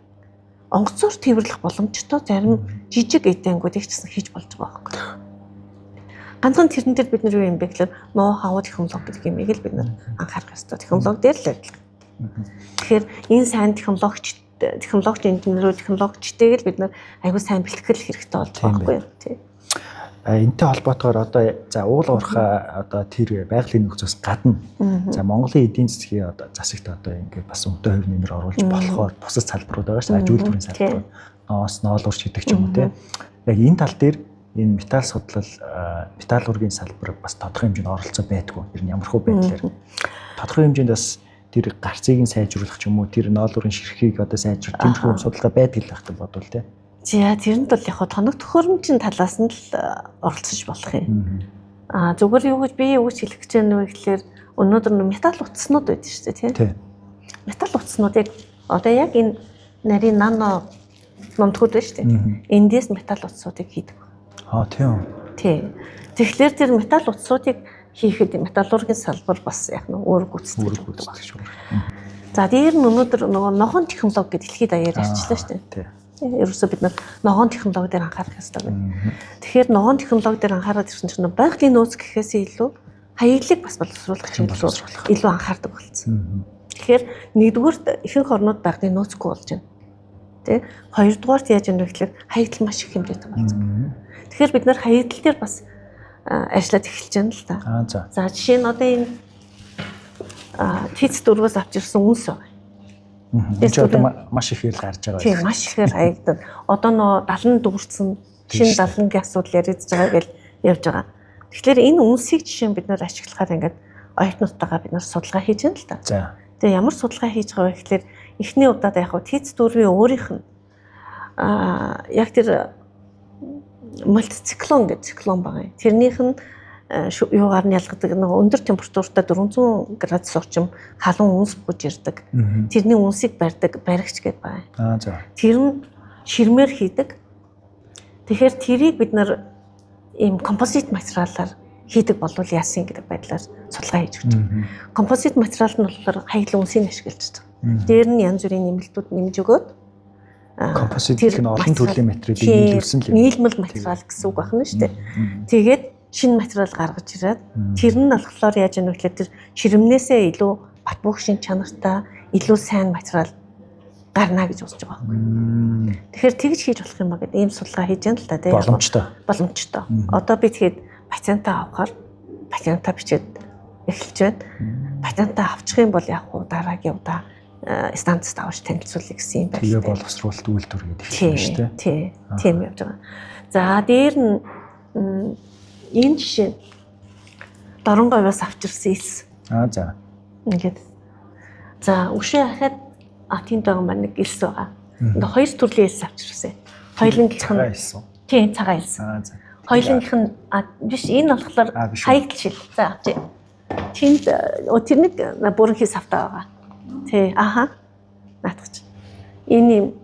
онгоцоор тээвэрлэх боломжтой зарим жижиг эдэнгүүдийг ч гэсэн хийж болж байгаа байхгүй. Ганцхан тэрэн дээр бид нар юу юм бэ гэхээр ноу хау технологи гэдэг юмыг л бид нар анхаарах ёстой. Технологи дээр л ажиллах. Тэгэхээр энэ сайн технологич инженерүүд, технологичтэйг л бид нар аягүй сайн бэлтгэл хэрэгтэй болж байгаа байхгүй юу? Тий. Энтэй холбоотойгоор одоо за уул уурхай одоо тэр байгалийн нөхцөөс гадна за Монголын эдийн засгийн одоо засагт одоо ингээд бас өнтэй хувь нэмэр оруулж болохоор бусад салбарууд байгаа шүү дээ. Аж үйлдвэрийн салбарууд, ноос, ноолуурч гэдэг ч юм уу тий. Яг энэ тал дээр энэ металл судлал, металлургийн салбар бас тодорхой хэмжээнд оролцоо байдгүй. Ер нь ямархуу байдлаар тодорхой хэмжээнд бас тэр гарцыг нь сайжруулах ч юм уу, тэр ноолуурын ширхгийг одоо сайжруулах тэмцэх судалгаа байдаг л байх бодвол тий. За тэрэнд бол яг тоног төхөөрөмжийн талаас нь л оролцож болох юм. Аа зүгээр юу гэж би юу гэж хэлэх гэж байна вэ гэхээр өнөөдөр металл утаснууд байдаг шүү дээ тий. Металл утаснуудыг одоо яг энэ нарийн нано номтгууд байна шүү дээ. Эндээс металл утасуудыг хийдэг. Аа тийм. Тий. Тэгэхээр тэр металл утасуудыг хийхэд металлургийн салбар бас яг нь өөр гүйцэтгэж өгдөг. За дээр нь өнөөдөр нөгөө ногоон технологи гэдэг дэлхийд даяар ярьчлаа шүү дээ. Ерөөсөө бид нар ногоон технологи дээр анхаарах ёстой байна. Тэгэхээр ногоон технологи дээр анхаарал ирсэн чинь байгалийн нөөц гэхээсээ илүү хаяглыг бас боловсруулах чинь илүү анхаардаг болсон. Тэгэхээр нэгдүгüүрт ихэнх орнууд байгалийн нөөцгүй болж байна. Тэ? Хоёрдугаарт яаж юм бэ гэхээр хаягдал маш их хэмжээтэй болсон. Тэгэхээр бид нар хаягдал дээр бас ажиллаад эхэлж байна л та. За жишээ нь одоо энэ ТИЦ-4-өөс авч ирсэн үнс байна. Энэ ч одоо маш ихээр гарч байгаа. Тийм, маш ихээр хаягдана. Одоо нөө 70 дүүрсэн шинэ 70-гийн асуудал яригдж байгаа гэж явж байгаа. Тэгэхээр энэ үнсийг жишээ нь бид нар ашиглахаар ингээд оюутнуудтайгаа бид нар судалгаа хийж байна л та. Тэгээ ямар судалгаа хийж байгаа вэ гэхээр эхний удаад яг ТИЦ-4-ийн өөрийнх нь яг тэр мультициклон гэдэг циклон байгаа юм. Тэрнийх нь юугаар нь ялгадаг нөгөө өндөр температуртай 400 градус орчим халуун үнс бууж ирдэг. Тэрний үнсийг барьдаг баригч гэдэг байна. Аа за. Тэр нь ширмээр хийдэг. Тэгэхээр тэрийг бид нар ийм композит материалаар хийдэг болвол яасан гэдэг байдлаар судалгаа хийж өгч байгаа. Композит материал нь болохоор хаягдлын үнсийг ашиглаж байгаа. Дээр нь янз бүрийн нэмэлтүүд нэмж өгөөд композит гэх нь олон төрлийн материалыг нийлүүлсэн л юм. Нийлмэл материал гэсэн үг байна шүү дээ. Тэгээд шинэ материал гаргаж ирээд тэр нь болохоор яаж яах вэ гэхээр тэр ширмнээсээ илүү бат бөөх шин чанартай илүү сайн материал гарна гэж үзэж байгаа байхгүй. Тэгэхээр тэгж хийж болох юм ба гэдэг ийм судалгаа хийж яана л та тийм. Боломжтой. Боломжтой. Одоо би тэгэхэд патентаа авахар патентаа бичээд эхэлж байна. Патентаа авчих юм бол яг уу дараагийн удаа станцд авч танилцуулъя гэсэн юм байна. Тэгээ боловсруулалт үйлдвэр гэдэг юм шүү дээ. Тий. Тийм явж байгаа. За дээр нь энэ жишээ Дорногавьяас авчирсан элс. Аа за. Ингээд. За өшөө ахаад тэнд байгаа маань нэг элс байгаа. Ингээ хоёр төрлийн элс авчирсан. Хоёулынгийнх нь цагаан элс үү? Тийм, цагаан элс. Аа за. Хоёулынгийнх нь биш энэ болохоор хаягдал шил. За авчи. Тэнд тэр нэг бүрэнхий савтаа байгаа. Тий, аха. Наатгач. Энэ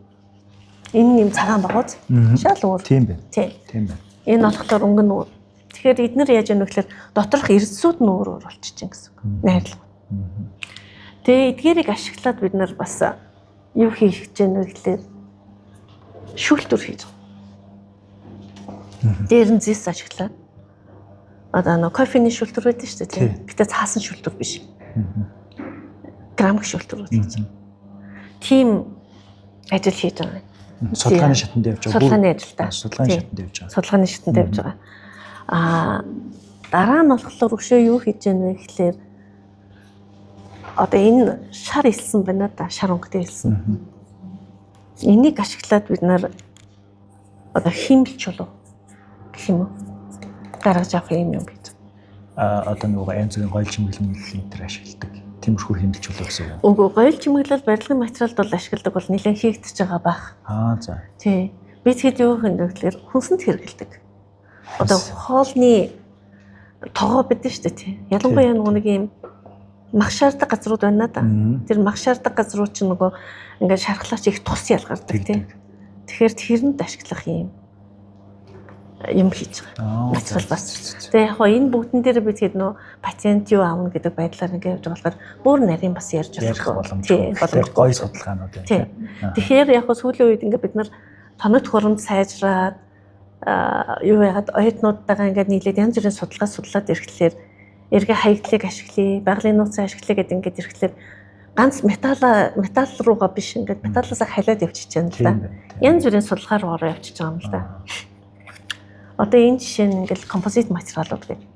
юм цагаан багууз. Шал өөр. Тийм байна. Тий. Тийм байна. Энэ болохоор өнгө нь өөр. Тэгэхээр эднэр яаж яах вэ гэхээр доторх эрдэсүүд нь өөр өөр болчихж байна гэсэн үг. Найрлага. Тэгээ эдгээрийг ашиглаад бид нар бас Юу хийх гэж байна вэ гэхлээр шүүлтүр хийж байгаа. Дээр нь зэс ашиглаад. Одоо нөө кофений шүүлтүр байдаг шүү дээ. Гэтэ цаасан шүүлтүр биш. Керамик шүүлтүр гэж. Тийм ажил хийж байгаа. Судалгааны шатанд явж байгаа. Судалгааны ажилдаа. Судалгааны шатанд явж байгаа. Судалгааны шатанд явж байгаа. Аа дараа нь болохоор өшөө юу хийж яах вэ гэхлээр одоо энэ шар элсэн байна да, шар өнгөтэй элсэн. Энийг ашиглаад бид нар одоо хиймэл чулуу гэх юм уу гаргаж авах юм юм гэж. А одоо нөгөө янз бүрийн гоёл чимэглэл энэ төр ашигладаг. Тиймэрхүү хиймэл чулуу гэсэн үг. Үгүй, гоёл чимэглэл барилгын материалд бол ашигладаг бол нэлээд хийгдэж байгаа бах. Аа за. Тий. Бид хэд юу хөндөг гэхлээр хүнсэнд хэрэгэлдэг. Одоо хоолны тогоо бидэн шүү дээ тий. Ялангуяа нөгөө нэг юм мах шаарддаг газрууд байна да. Тэр мах шаарддаг газрууд чинь нөгөө ингээд шархлаач их тус ялгардаг тий. Тэгэхээр тэрэнд ашиглах юм юм хийж байгаа. Материал бас. Тэгээ яг хоо энэ бүгдэн дээр бид хэд нөө пациент юу аавна гэдэг байдлаар ингээд явж болохоор бүр нарийн бас ярьж болох боломжтой. Гоё судалгаанууд байна. Тий. Тэгэхээр яг хоо сүүлийн үед ингээд бид нар тоног төхөөрөмж сайжраад юу яагаад оюутнуудтайгаа ингээд нийлээд янз бүрийн судалгаа судлаад ирэхлээр эргээ хаягдлыг ашиглая, байгалийн нууцыг ашиглая гэдэг ингээд ирэхлээр ганц металл руугаа биш ингээд металлаасаа халиад явчихж байна л да. Янз бүрийн судалгаа руу ороо явчихж байгаа юм л да. Одоо энэ жишээ нь ингээд композит материалууд гэдэг.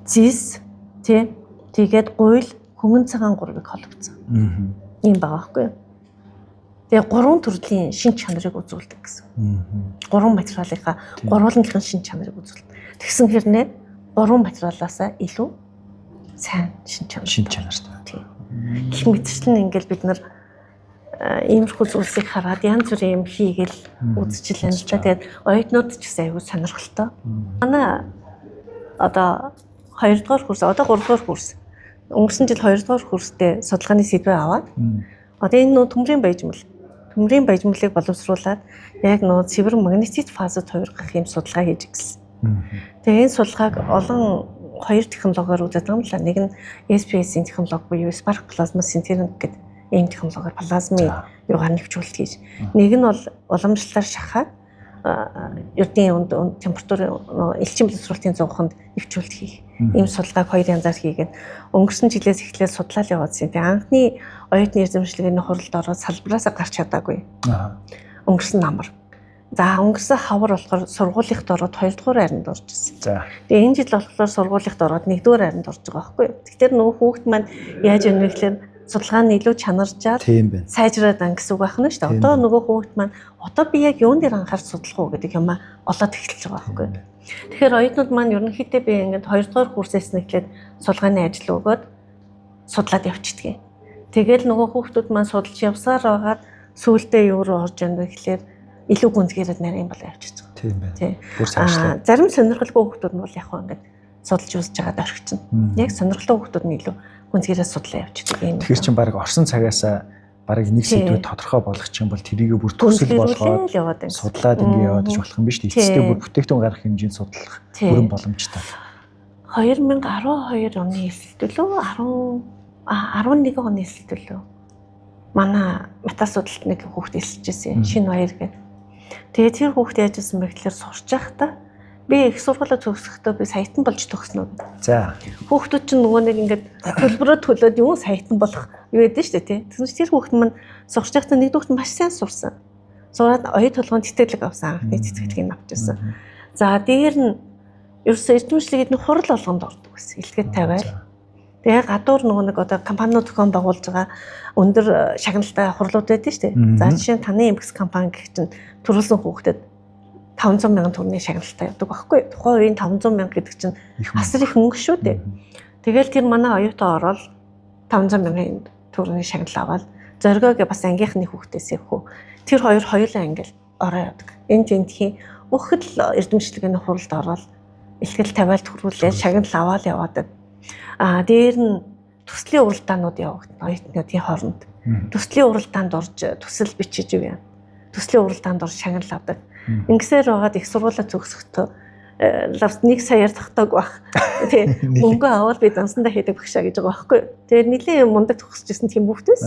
Зис тий тэгээд гуйл хөнгөн цагаан гурвыг холбоцсон. Ийм байгаа байхгүй юу? Тэгээ гурван төрлийн шин чанарыг үзүүлдэг гэсэн. Гурван материалынхаа гурвуулынхын шин чанарыг үзүүлдэг. Тэгсэн хэрнээ гурван материалаасаа илүү сайн шин чанар. Шин чанартай. Тий. Гэх мэтчлэн ингээл бид нар иймэрхүү зүйлсийг хараад янз бүрийн юм хийгээл үзчихлээ л да. Тэгээд оюутнууд ч гэсэн аягүй сонирхолтой. Манай одоо 2 дугаар курс, одоо 3 дугаар курс. Өнгөрсөн жил 2 дугаар курстэй судалгааны сэдвээ аваад одоо энэ нөө төмрийн баяжмал. Төмрийн баяжмалыг боловсруулад яг нөө цэвэр магнетит фазад хувиргах юм судалгаа хийж гисэн. Тэгээ энэ судалгааг олон хоёр технологиор үздэг юм л да. Нэг нь SPS-ийн технологи буюу Spark Plasma Sintering гэдэг ийм технологиор плазмын юугаар нэвчүүлэлт хийж. Нэг нь бол уламжлалаар шахаад ердийн үнд температурын элчин боловсруулалтын зууханд нэвчүүлэлт хийх. Ийм судалгааг хоёр янзаар хийгээд өнгөрсөн жилээс эхлээд судлаа л яваадсэн. Тэгээ анхны оюутны эрдэмшлэгийн хуралд ороод салбараасаа гарч чадаагүй. Өнгөрсөн намар. За өнгөрсөн хавар болохоор сургуулийнхт ороод 2 дугаар хайранд орж ирсэн. За. Тэгээ энэ жил болохоор сургуулийнхт ороод 1 дугаар хайранд орж байгаа байхгүй юу. Тэгэхээр нөгөө хүүхд маань яаж юм бэ гэхээр судалгаа нь илүү чанаржаад сайжраад ан гэсэн үг байна шүү дээ. Одоо нөгөө хүүхд маань одоо би яг юун дээр анхаарч судлах уу гэдэг юм олоод эхэлж байгаа байхгүй юу. Тэгэхээр оюутнууд маань ерөнхийдөө би ингээд 2 дугаар курсээс нэхлээд судалгааны ажил өгөөд судлаад явчихдаг. Тэгэл нөгөө хүүхдүүд маань судалж явсаар байгаад сүүлдээ юу руу орж яана вэ гэхлээр илүү гүнзгийрээд нарийн болоо явчихж байгаа. Тийм байна. Бүр сайжлаа. Зарим сонирхолгүй хүүхдүүд нь бол яг хөө ингээд судалж үзэж байгаад орхичихно. Яг сонирхолтой хүүхдүүд нь илүү гүнзгийрээ судлаа явчихдаг юм. Тэгэхээр чинь баг орсон цагаасаа бараг нэг сэдвээ тодорхой болгочих юм бол тэрийгэ бүр төсөл болгоод судлаад ингэ яваад болох юм биш үү? Эцэстээ бүр бүтээгдэхүүн гаргах хэмжээнд судлах бүрэн боломжтой. 2012 оны эсэлт лөө 11 оны эсэлт лөө манай метал судалт нэг хүүхд элсэж ирсэн. Шинэ баяр гэдэг. Тэгээ тэр хүүхд яаж исэн бэ гэхлээр сурч байхдаа би их сургуулаа төгсөхдөө би саятан болж төгснө. За. Хүүхдүүд чинь нөгөө нэг ингээд төлбөрөө төлөөд юм саятан болох юу гэдэг нь шүү дээ тий. Тэгсэн чинь тэр хүүхд маань сурч байхдаа нэг хүүхд маш сайн сурсан. Сураад оюу толгойн тэтгэлэг авсан. Анхны тэтгэлгийг авч ирсэн. За дээр нь ерөөсөө эрдэмшлэгэд нь хурал болгонд ордог гэсэн. Илгээд тавиал. Тэгээ гадуур нөгөө нэг одоо компаниуд зохион байгуулж байгаа өндөр шагналтай хурлууд байдаг шүү дээ. За жишээ нь таны эмгэс компани гэх чинь төрүүлсэн хүүхдэд 500 мянган төгрөгийн шагналтай явдаг байхгүй юу? Тухайн үеийн 500 мянга гэдэг чинь асар их мөнгө шүү дээ. Тэгэл тэр манай оюутан ороод 500 мянган төгрөгийн шагнал аваад зоригоогээ бас ангийнхны хүүхдээс явах. Тэр хоёр хоёулаа ингээл ороо явдаг. Энэ тентхийн өгөхөд л эрдэмшлэгийн хуралд ороод илтгэл тавиал төрүүлээ шагнал аваад яваад. Аа дээр нь төслийн уралдаанууд явагдана оюутнуудын хооронд. Төслийн уралдаанд орж төсөл бичиж юу яа. Төслийн уралдаанд орж шагнал авдаг. Ингэсээр байгаад их сургуулаа төгсөхдөө лавс 1 саяар тогтоог байх. Тий. Мөнгө аваад би дансандаа хийдэг багшаа гэж байгаа байхгүй юу. Тэгээд нэлийн мундаг төгсөж ирсэн тийм хүүхдээс.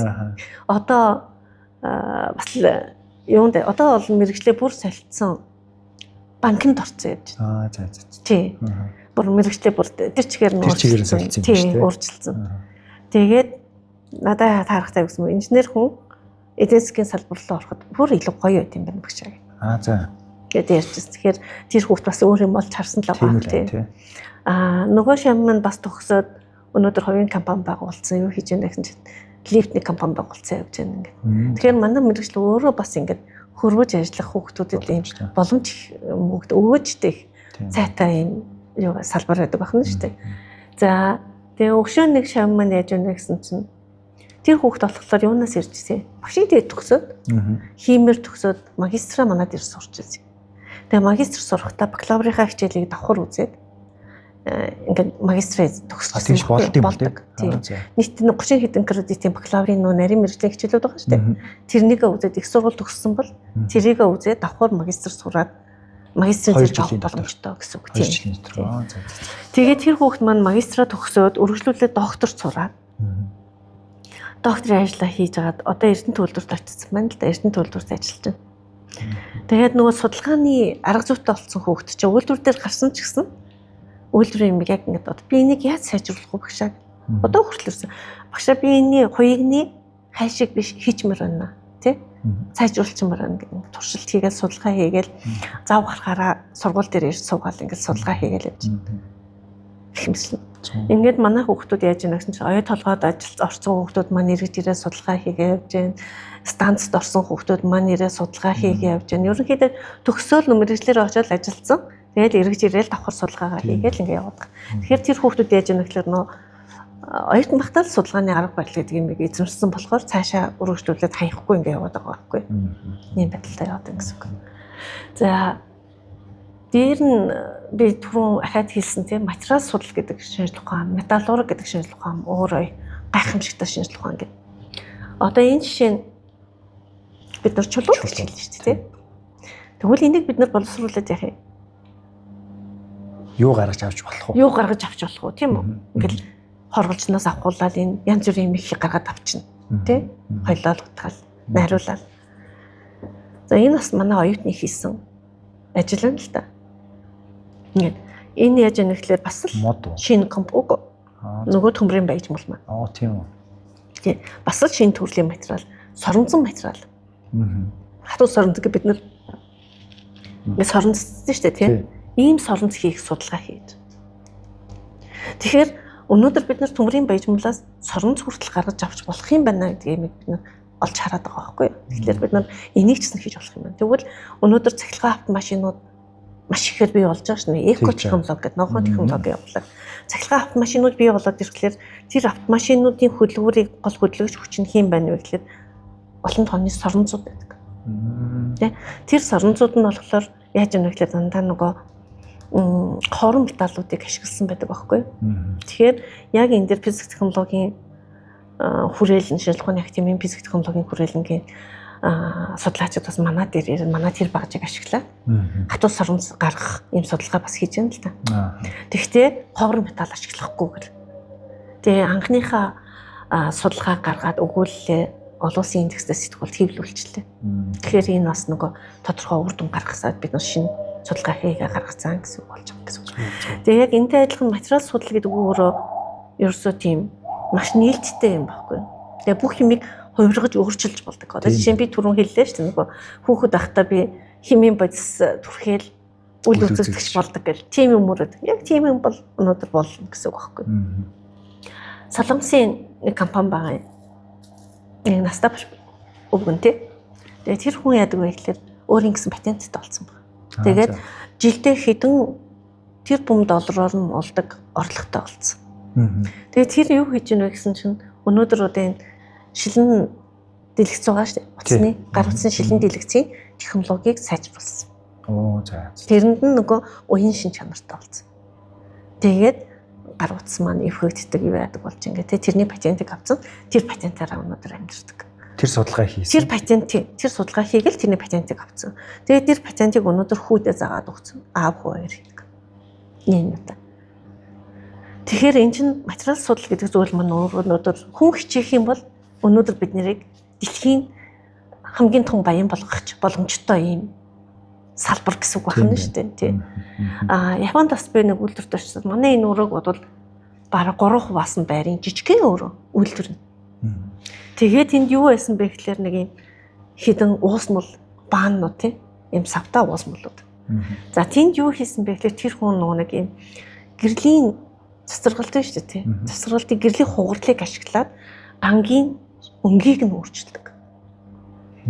Одоо бас л юунд одоо бол мэргэжлээ бүр солилцсон банкнд орсон явж байна. Аа за за. Тий. Бүр мэргэжлээ бүр тэр чигээр нь өөрчилсөн. Тий, өөрчилсөн. Тэгээд надад таарахтай гэсэн юм. Инженер хүн эдийн засгийн салбар руу ороход бүр илүү гоё байт юм байна багшаа. Аа за. Гэдээ ярьчихсан. Тэгэхээр тэр хүүхд бас өөр юм болж харсан л байгаа тий. Аа нөгөө шам маань бас төгсөөд өнөөдөр хувийн компани байгуулсан. Юу хийж яана гэсэн чинь лифтний компани байгуулсан явж байна ингээд. Тэгэхээр манай мэргэжил өөрөө бас ингээд хөрвөж ажиллах хүүхдүүдэд ийм боломж мөгд өгөөжтэй их сайтай юм юу салбар байдаг байна шүү дээ. За тэгээ өгшөө нэг шам маань яаж яана гэсэн чинь тэр хүүхд болохоор юунаас ирж ирсэн? Багшийн дээр төгсөөд хиймээр төгсөөд магистра манад ирж сурч ирсэн. Тэгээ магистр сурахдаа бакалаврынхаа хичээлийг давхар үзээд ингээд магистраа төгссөн болдог. Тийм. Нийт 30 хэдэн кредитийн бакалаврын нөө нарийн мэргэжлийн хичээлүүд байгаа шүү дээ. Тэрнийгээ үзээд их сургууль төгссөн бол тэрийгээ үзээд давхар магистр сураад магистрийн зэрэг авах боломжтой гэсэн үг тийм. Тэгээд тэр хүүхд маань магистраа төгсөөд үргэлжлүүлээд доктор сураад докторийн ажлаа хийж агаад одоо Эрдэнэ төлөвлөрт очсон байна л да. Эрдэнэ төлөвлөрт ажиллаж байна. Тэгээд нөгөө судалгааны арга зүйтэй болсон хүүхд чинь үйлдвэр дээр гарсан ч гэсэн үйлдвэрийн юм яг ингээд бод. Би энийг яаж сайжруулах вэ багшаа? Одоо хүртэл ирсэн. Багшаа би энэний хуйгны хайшиг биш хийчмээр байна. Тэ? Сайжруулчмаар байна гэх туршилт хийгээл судалгаа хийгээл зав гарахаараа сургууль дээр ирж суугаал ингээд судалгаа хийгээл явж. Хэмжлэн. Ингээд манай хүүхдүүд яаж яана гэсэн чинь оюу толгойд ажилд орсон хүүхдүүд маань эргэж ирээ судалгаа хийгээ явж байна. Станцд орсон хүүхдүүд маань ирээ судалгаа хийгээ явж байна. Ерөнхийдөө төгсөөл мэргэжлээр очиод ажилласан. Тэгэл эргэж ирээл давхар судалгаагаа хийгээл ингээ яваад байгаа. Тэгэхээр тэр хүүхдүүд яаж яана гэхээр нөө оюутан багтаа л судалгааны арга барил гэдэг юм эзэмшсэн болохоор цаашаа үргэлжлүүлээд хаяхгүй ингээ яваад байгаа байхгүй. Ийм байдалтай яваад байгаа гэсэн үг. За дээр нь би түрүүн ахаад хэлсэн тийм материал судал гэдэг шинжлэх ухаан, металлург гэдэг шинжлэх ухаан өөрөө гайхамшигтай шинжлэх ухаан гэдэг. Одоо энэ жишээ нь бид нар чулуу гэж хэлнэ шүү дээ тийм. Тэгвэл энийг бид нар боловсруулад яах юм? Юу гаргаж авч болох вэ? Юу гаргаж авч болох вэ тийм үү? Ингээл хорголжноос авахуулаад энэ янз бүрийн юм их гаргаад авчна тий? Хоёлоо утгаал, найруулаад. За энэ бас манай оюутны хийсэн ажил юм л та. Ингээд энэ яаж яах гэхээр бас л шинэ компьютер нөгөө төмрийн баяж мул маань. Аа тийм үү. Тий. Бас л шинэ төрлийн материал, соронзон материал. Хатуу соронзон гэж бид нар ингээд соронзсон шүү дээ тий. Ийм соронз хийх судалгаа хийж. Тэгэхээр өнөөдөр бид нар төмрийн баяжмлаас соронз хүртэл гаргаж авч болох юм байна гэдгийг бид нар олж хараад байгаа байхгүй юу. Тэгэхээр бид нар энийг ч гэсэн хийж болох юм байна. Тэгвэл өнөөдөр цахилгаан автомашинууд маш ихээр бий болж байгаа шнэ. Эко технологи гэдэг ногоон технологи явуулаа. Цахилгаан автомашинууд бий болоод ирэхлээр тэр автомашинуудын хөдөлгүүрийг гол хөдөлгөгч хүч нь хэн байна вэ гэхлээр олон тооны соронзууд байдаг. Тэ? Тэр соронзууд нь болохоор яаж юм бэ гэхлээр дандаа нөгөө хорон металлуудыг ашигласан байдаг байхгүй юу. Тэгэхээр яг энэ дээр физик технологийн хүрээлэн шинжлэх ухааны академийн физик технологийн хүрээлэнгийн судлаачид бас манай дээр манай тэр багжийг ашиглаад хатуу соронз гаргах ийм судалгаа бас хийж байна л да. Тэгэхдээ ховор металл ашиглахгүйгээр. Тэгээ анхныхаа судалгаа гаргаад өгүүллээ. Олон улсын индекстэй сэтгүүлд хэвлүүлчихлээ. Тэгэхээр энэ бас нөгөө тодорхой үр дүн гаргасаад бид нар шинэ судалгаа хийгээ гаргацсан гэсэн үг болж байгаа гэсэн үг. Тэгээ яг энэтэй адилхан материал судал гэдэг үг өөрөө ерөөсөө тийм маш нээлттэй юм баггүй. Тэгээ бүх юмыг хувиргаж өөрчилж болдог. Одоо жишээ нь би түрүүн хэллээ шүү дээ. Нөгөө хүүхэд байхдаа би химийн бодис түрхээл үл үзэгдэж болдог гэл. Тийм юм өрөөд. Яг тийм юм бол өнөөдөр болно гэсэн үг байхгүй. Солонгосын нэг компани байгаа юм. Нэг настай өвгөн тий. Тэгээ тэр хүн яадаг вэ гэхлээр өөрийн гэсэн патенттай болсон байна. Тэгээд жилдээ хэдэн тэр бум доллараар нь олдог орлоготой болсон. Тэгээд тэр юу хийж гэнэ вэ гэсэн чинь өнөөдөр одоо энэ шилэн дэлгэц байгаа шүү дээ. Утасны гар утасны шилэн дэлгэцийн технологиг сайжруулсан. Оо за. Тэрэнд нь нөгөө уян шин чанартай болсон. Тэгээд гар утас маань эвхэгддэг юу яадаг болж ингээ тэ тэрний патентыг авсан. Тэр патентаараа өнөөдөр амьдардаг. Тэр судалгаа хийсэн. Тэр патент тэр судалгаа хийгээл тэрний патентыг авсан. Тэгээд тэр патентыг өнөөдөр хүүдээ заагаад өгсөн. Аав хүү хоёр хийдэг. Ийм юм та. Тэгэхээр эн чинь материал судал гэдэг зүйл маань өнөөдөр хүн хичээх юм бол өнөөдөр бид нэрийг дэлхийн хамгийн том баян болгох боломжтой ийм салбар гэсэн үг байна шүү дээ, тий. Японд бас би нэг үйлдвэрт очсон. Манай энэ өрөөг бодвол бараг 3 хуваасан байрын жижигхэн өрөө үйлдвэр нь. Тэгээд тэнд юу байсан бэ гэхлээр нэг юм хідэн уусмал бааннууд, тий, ийм савтаа уусмалууд. За тэнд юу хийсэн бэ гэхлээр тэр хүн нөгөө нэг юм гэрлийн цэцэргалт шүү дээ, тий. Цэцэргалтын гэрлийн хугарлыг ашиглаад бангийн өнгийг нь өөрчилдөг.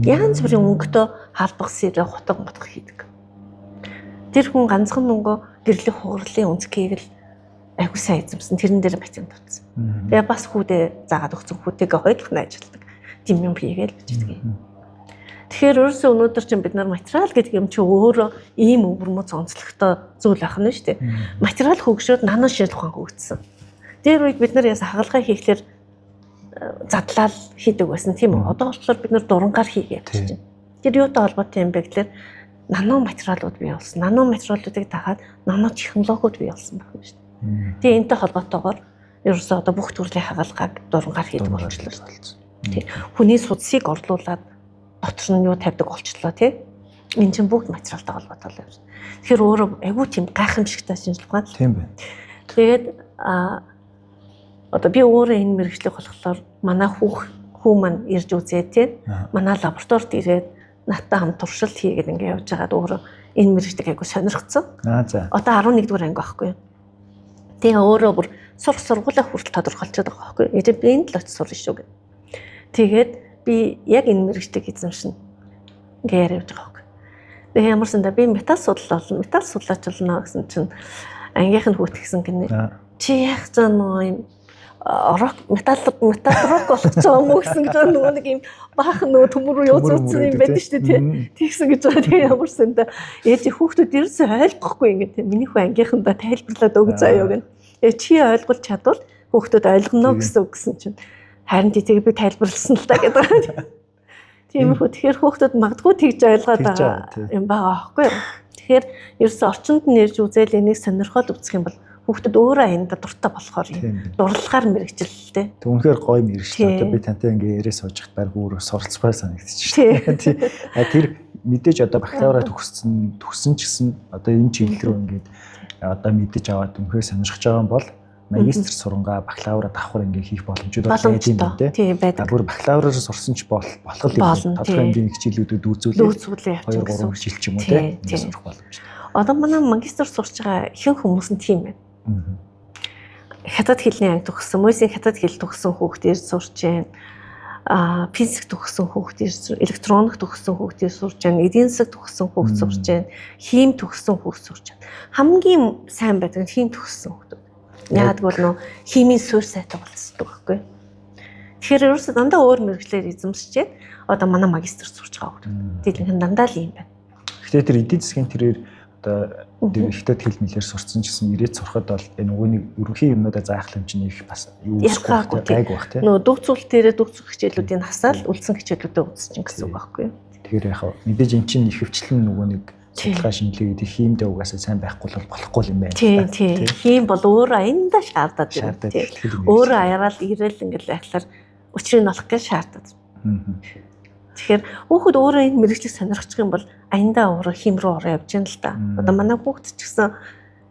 Янз бүрийн өнгөтэй халбах сэрэ хутга мотго хийдэг. Тэр хүн ганцхан мөнгөө гэрлийн хугарлын өнцгийг л айгуу сайн эзэмсэн. Тэрэн дээр патент авсан. Тэгээ бас хүүдээ заагаад өгсөн, хүүтэйгээ хоёулах нь ажилладаг. Тийм юм хийгээл бичдэг юм. Тэгэхээр ерөөсөө өнөөдөр чинь бид нар материал гэдэг юм чи өөрөө ийм өвөрмөц онцлогтой зүйл байх нь шүү дээ. Материал хөгжөөд нано шинжлэх ухаан хөгжсөн. Тэр үед бид нар яс хагалгаа хийхлээр задлал хийдэг байсан, тийм үү? Одоо болохоор бид нар дурангаар хийгээ явчих чинь. Тэр юутай холбоотой юм бэ гэхлээр нано материалууд бий болсон. Нано материалуудыг дагаад нано технологиуд бий болсон байна шүү дээ. Тэгээ энэтэй холбоотойгоор ерөөсөө одоо бүх төрлийн хагалгааг дурангаар хийдэг болчихлоо шүү дээ. Тий. Хүний судсыг орлуулад дотор нь юу тавьдаг болчлоо, тий. Энэ чинь бүгд материалтай холбоотой л юм шиг. Тэгэхээр өөрөө айгүй тийм гайхамшигтай шинжлэх ухаан. Тийм байна. Тэгээд одоо би өөрөө энэ мэргэжлийг болохоор манай хүү маань ирж үзээ, тий. Манай лабораторид ирээд надтай хамт туршилт хийгээд ингээ явж байгаад өөрөө энэ мэргэжлийг айгүй сонирхцсон. За. Одоо 11 дугаар анги байхгүй юу? Тэгээ өөрөө бүр сурах сургуулаа хүртэл тодорхойлцоод байгаа байхгүй юу? Ээж би энд л очиж сурна шүү гэх. Тэгээд би яг энэ мэргэжлийг эзэмшинэ ингээ яриа явж байгаа байхгүй. Тэгээ ямарсандаа би металл судлаа болно, металл судлаач болно гэсэн чинь ангийнх нь хүүтгэсэн гинэ. Чи яах гэж нөгөө юм рок металл рок болох гэж байгаа юм уу гэсэн гэж нөгөө нэг юм баахан нөгөө төмөр рүү явж утсан юм байдаг шүү дээ, тий. Тэгсэн гэж байгаа. Тэгээ ямарсандаа ээж хүүхдүүд ерөөсөө ойлгохгүй ингэ тий. Миний хүү ангийнхандаа тайлбарлаад өг заяа гэнэ. Тэгээ чи ойлгуулж чадвал хүүхдүүд ойлгоно гэсэн үг гэсэн чинь харин тий би тайлбарласан л та гэдэг. Тиймэрхүү. Тэгэхээр хүүхдүүд магадгүй тэгж ойлгоод байгаа юм байгаа аахгүй юу? Тэгэхээр ерөөсөө орчинд нь ирж үзээл энийг сонирхол үзэх юм бол хүүхдүүд өөрөө аяндаа дуртай болохоор юм. Дурлахаар мэрэгчлээ. Тэг үнэхээр гоё мэрэгчлээ. Одоо би тантай ингээ яриа сууж хат баг өөрөө суралцмаар санагдчих. Тий. Тэр мэдээж одоо бакалавра төгссөн ч гэсэн одоо энэ чиглэл рүү ингээд одоо мэдээж аваад үнэхээр сонирхож байгаа юм бол магистр сурангаа бакалавра давхар ингээ хийх боломжууд байдаг юм байна тий. Тийм байдаг. Бүр бакалавраар сурсан ч болох юм. Тодорхой хэмжээний хичээлүүдэд үзүүлээд 2 3 жил ч юм уу тий сурах боломжтой. Одоо манай магистр сурч байгаа ихэнх хүмүүс нь тийм байна. Хятад хэлний анги төгссөн, Мөсийн хятад хэл төгссөн хүүхд ирж сурч байна. Физик төгссөн хүүхд ирж, электроник төгссөн хүүхд ирж сурч байна. Эдийн засаг төгссөн хүүхд сурч байна. Хим төгссөн хүүхд сурч байна. Хамгийн сайн байдаг нь хим төгссөн хүүхдүүд. Яагаад гэвэл нөө химийн суурь сайтай болцдог байхгүй. Тэгэхээр ерөөсөө дандаа өөр мэргэжлээр эзэмшчихэд одоо манай магистр сурч байгаа хүүхдүүд. Тийм дандаа л юм байна. Гэхдээ тэр эдийн засгийн тэрээр одоо тэр хятад хэл мэлээр сурцсан ч гэсэн ирээд сурахад бол энэ нөгөө нэг ерөнхий юмнуудаа заах юм чинь их бас юу ялгаагүй гайгүй бах тий. Нөгөө дүүцүүлт дээрээ дүүцэх хичээлүүдийг хасаал үлдсэн хичээлүүдээ үзсэн гэсэн үг байхгүй юу? Тэгэхээр яг мэдээж эн чинь ихэвчлэн нөгөө нэг судалгаа шинжилгээ гэдэг хиймдээ угаасаа сайн байхгүй бол болохгүй юм байна. Тийм тийм. Хийм бол өөрөө аяндаа шаардаад байна. Өөрөө аяраал ирээл ингээл байхлаар учрыг олох гэж шаардаад. Тэгэхээр хүүхэд өөрөө энэ мэргэжлийг сонирхчих юм бол аяндаа өөрөө хим рүү ороо явж гин л да. Одоо манай хүүхэд ч гэсэн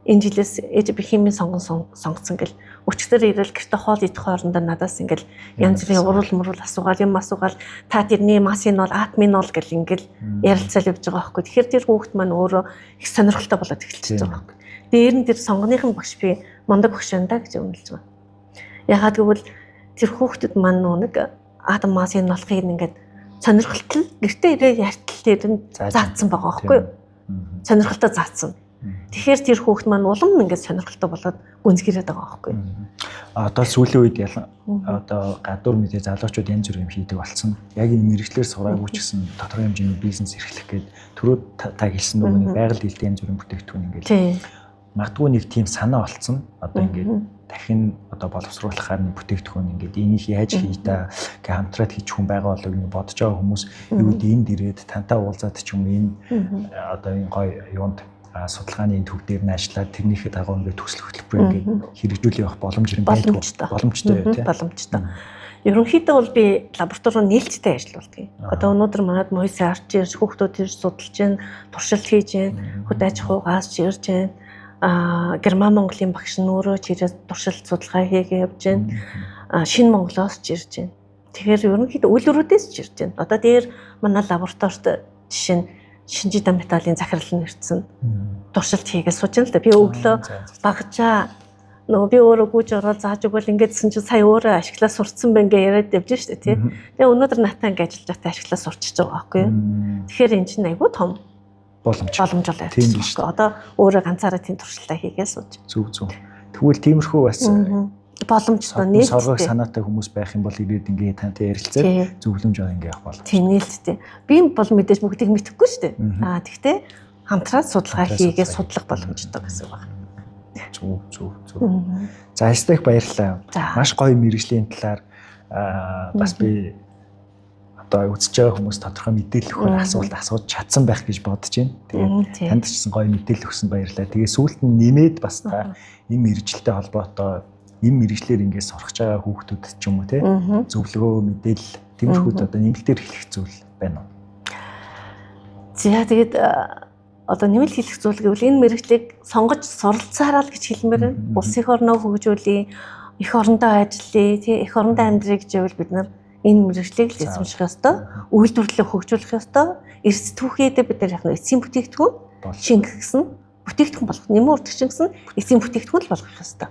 энэ жилээс ээж би химийн сонгон сонгоцсон гэл өчтөр ирээл гэртээ хоол идэх хоорондоо надаас ингээл янз бүрийн урал мурал асуугаал юм асуугаал та тэрний масын бол атмын бол гэл ингээл ярилцаал явж байгаа байхгүй. Тэгэхээр тэр хүүхэд маань өөрөө их сонирхолтой болоод эхэлчихэж байгаа байхгүй. Дээр нь тэр сонгоныхан багш би мундаг багш байна да гэж үнэлж байгаа. Ягаад гэвэл тэр хүүхдэд маань нэг атом масын болохыг ингээд сонирхолтой гэртээ ирээ ярьтал тэр нь заасан байгаа байхгүй юу? Сонирхолтой заасан. Тэгэхээр тэр хүүхд маань улам ингээд сонирхолтой болоод гүнзгийрээд байгаа байхгүй юу? Одоо сүүлийн үед ялан одоо гадуур мэдээ залуучууд янз бүр юм хийдэг болсон. Яг энэ мэргэжлээр сураагүй ч гэсэн тодорхой хэмжээний бизнес эрхлэх гээд түрүү та хэлсэн нөгөө нэг байгаль дэлхийд янз бүрийн бүтээгдэхүүн ингээд магадгүй нэг тийм санаа олцсон. Одоо ингээд дахин одоо боловсруулахаар нэг бүтээгдэхүүн ингээд энийг яаж хий та гэ хамтраад хийчих хүн байгаа болов ингэ бодож байгаа хүмүүс юу гэдэг энд ирээд тантай уулзаад ч юм энэ одоо энэ гоё юунд Судалгааны төв дээр нь ажиллаад тэрнийхээ дагуу ингээд төсөл хөтөлбөр ингээд хэрэгжүүлэх явах боломж юм байдаг. Боломжтой тийм. Боломжтой. Ерөнхийдөө бол би лаборатори нээлттэй ажиллаулдаг. Одоо өнөөдөр манад Мойсе арч ирж хүүхдүүд ирж судалж гин, туршилт хийж гин, хөд аж ахуйгаас ч ирж гин. Герман Монголын багш нь өөрөө ч ирээд туршилт судалгаа хийгээ явж гин. Шинэ Монголоос ч ирж гин. Тэгэхээр ерөнхийдөө үйл өрөөдөөс ч ирж гин. Одоо дээр манай лабораторид жишээ нь шинжид металлын захирал нь ирсэн. Туршилт хийгээ сууж гин л да. Би өглөө багжаа нөгөө би өөрөө гүйж ороод зааж өгвөл ингэдсэн чинь сая өөрөө ашиглаа сурцсан байх ингээ яриад явж штэ тий. Тэгээ өнөөдөр натаа ингээ ажиллаж байхдаа ашиглаа сурчиж байгаа байхгүй юу. Тэгэхээр эн чинь айгүй том боломж болоо. Тийм биш. Одоо өөрөө ганцаараа тийм туршилтаа хийгээ сууж. Зүг зүг. Тэгвэл тиймэрхүү бас боломжтой нээлттэй. Соргог санаатай хүмүүс байх юм бол ирээд ингээ тантай ярилцаад зөвлөмж ингээ явах боломж. Тийм нээлттэй. Би бол мэдээж бүгдийг мэдэхгүй штэ. Аа тэгтээ хамтраад судалгаа хийгээ судлах боломжтой гэсэн үг байна. Зүг зүг зүг. За баястай их баярлалаа. Маш гоё мэргэжлийн талаар бас би одоо үзэж байгаа хүмүүс тодорхой мэдээлэл өгөхөр асуулт асууж чадсан байх гэж бодож байна. Тэгээд танд ч гэсэн гоё мэдээлэл өгсөн баярлалаа. Тэгээд сүүлд нь нэмээд бас та энэ мэргэжилтэй холбоотой энэ мэргэжлэр ингээд сурах байгаа хүүхдүүдэд ч юм уу те зөвлөгөө мэдээлэл тиймэрхүүд одоо нэмэлтээр хэлэх зүйл байна уу? За тэгээд одоо нэмэлт хэлэх зүйл гэвэл энэ мэргэжлийг сонгож суралцаараа л гэж хэлмээр байна. Улс их орноо хөгжүүлье, эх орондоо ажиллая, тий эх орондоо амьдрыг гэж байвал бид нар энэ мэргэжлийг л эзэмших ёстой, үйлдвэрлэлээ хөгжүүлэх ёстой, эрс түүхийдээ бид нар яг нь эцсийн бүтээгдэхүүн шингэсэн бүтээгдэхүүн болох, нэмэн үрдэх шингэсэн эцсийн бүтээгдэхүүн л болгох ёстой.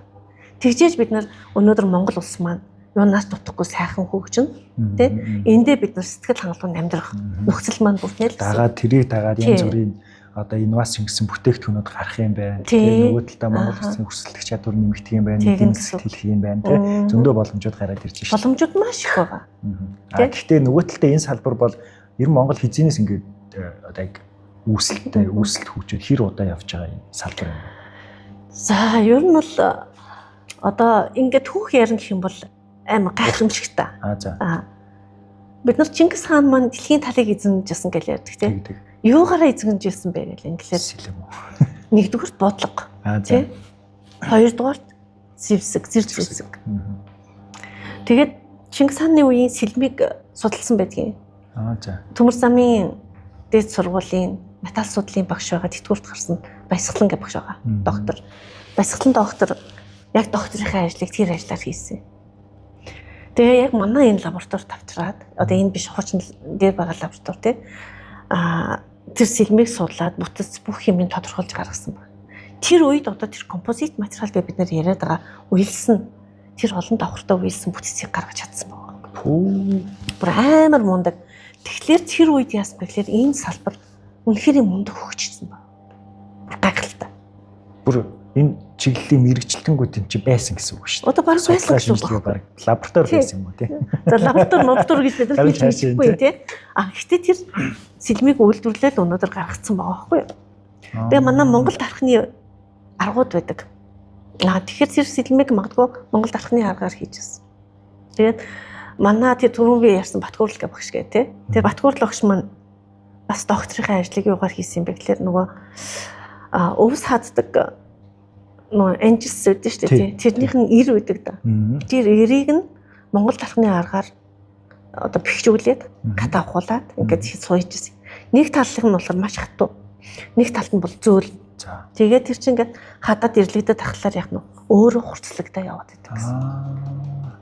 Тэгжээж бид нар өнөөдөр Монгол улс маань юунаас дутахгүй сайхан хөгжинэ, тий эндээ бид нар сэтгэл хангалуун амьдрах нөхцөл маань бүрднэ л. Дагаад тэрийг дагаад янз бүрийн одоо инновац шингэсэн бүтээгдэхүүнүүд гарах юм байна. Тэгээ нөгөө талдаа Монгол улсын өрсөлдөх чадвар нэмэгдэх юм байна, эдийн засагт хэлэх юм байна, тэ зөндөө боломжууд гараад ирж байна. Боломжууд маш их байгаа. Гэхдээ нөгөө талдаа энэ салбар бол ер нь Монгол хэзээнээс ингээд одоо яг үүсэлттэй үүсэлт хөгжөөд хэр удаа явж байгаа юм салбар юм бэ? За ер нь бол одоо ингээд түүх ярина гэх юм бол амар гайхамшигтай. За. Бид нар Чингис хаан маань дэлхийн талыг эзэмжсэн гэж ярьдаг тийм. Юугаараа эзэмжсэн бэ гэл инглиэр. Нэгдүгürt бодлого. Тий. Хоёрдугаарт зэвсэг, зэрэг зэвсэг. Тэгээд Чингис хааны үеийн сэлмийг судалсан байдгийн. За. Төмөр замын дээд сургуулийн металл судлалын багш байгаа тэтгэврт гарсан Баясгалан гэх багш байгаа. Доктор. Баясгалан доктор яг докторийнхаа ажлыг тэр ажлаар хийсэн. Тэгээ яг манай энэ лабораторид авчраад одоо энэ биш хуучин дээр байгаа лаборатори тий. Тэр сэлмийг судлаад бүтэц бүх юмыг тодорхойлж гаргасан байна. Тэр үед одоо тэр композит материал гэж бид нэр яриад байгаа уялсан тэр олон давхартай уялсан бүтцийг гаргаж чадсан байна. Бүр амар мундаг. Тэгэхээр тэр үед яасан бэ гэхээр энэ салбар үнэхээр мундаг хөгжсөн байна. Бүр гайхалтай. Бүр энэ чиглэлийн мэрэгчлэнгүүд энэ чи байсан гэсэн үг шүү дээ. Одоо баг байсан гэсэн үг. Баг лаборатори байсан юм уу тий? За лаборатори, лаборатори гэж бид нар хэлж мэдэхгүй тий. Гэхдээ тэр сэлмийг үйлдвэрлээд өнөөдөр гаргацсан байгаа байхгүй юу? Тэгээ манай Монгол тархины аргууд байдаг. Тэгэхээр тэр сэлмийг магадгүй Монгол тархины аргаар хийжсэн. Тэгээд манай тэр түрүүн би ярьсан Батгуурлал гэх багш гэ тий. Тэр Батгуурлал багш маань бас докторийнхаа ажлыг юугаар хийсэн юм бэ гэхээр нөгөө өвс хаддаг нөгөө анжилс үүдэн шүү дээ тий. Тэрнийх нь ир үүдэг да. Тэр эрийг нь Монгол тархины аргаар одоо бэхжүүлээд гат авахуулаад ингээд сууж ирсэн. Нэг талынх нь болохоор маш хатуу. Нэг талд нь бол зөөл. Тэгээд тэр чинь ингээд хадаад ирлэгдээд тахлаар яг нь өөрөө хурцлагдаа яваад идэг гэсэн.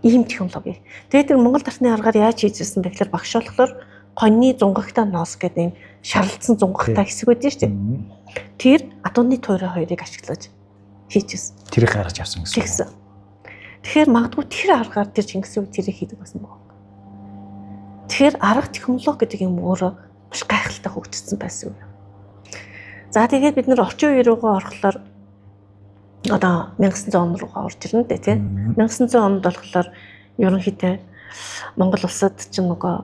Ийм технологи. Тэгээд тэр Монгол тархины аргаар яаж хийж ирсэн бэ гэхээр багш болохоор коньны зунгагтай ноос гэдэг ийм шаралдсан зунгагтай хэсэг байдэн шүү дээ. Тэр адууны туйраа хоёрыг ашиглаж хийжсэн. Тэрийг гаргаж авсан гэсэн. Тэгсэн. Тэгэхээр магадгүй тэр аргаар тэр Чингисийн үед тэрийг хийдэг байсан баг. Тэгэхээр арга технологи гэдэг юм өөрөө маш гайхалтай хөгжсөн байсан юм. За тэгээд бид нар орчин үе рүүгээ орохлоор одоо 1900 он руугаа орж ирнэ дээ тий. 1900 онд болохоор ерөнхийдөө Монгол улсад чинь нөгөө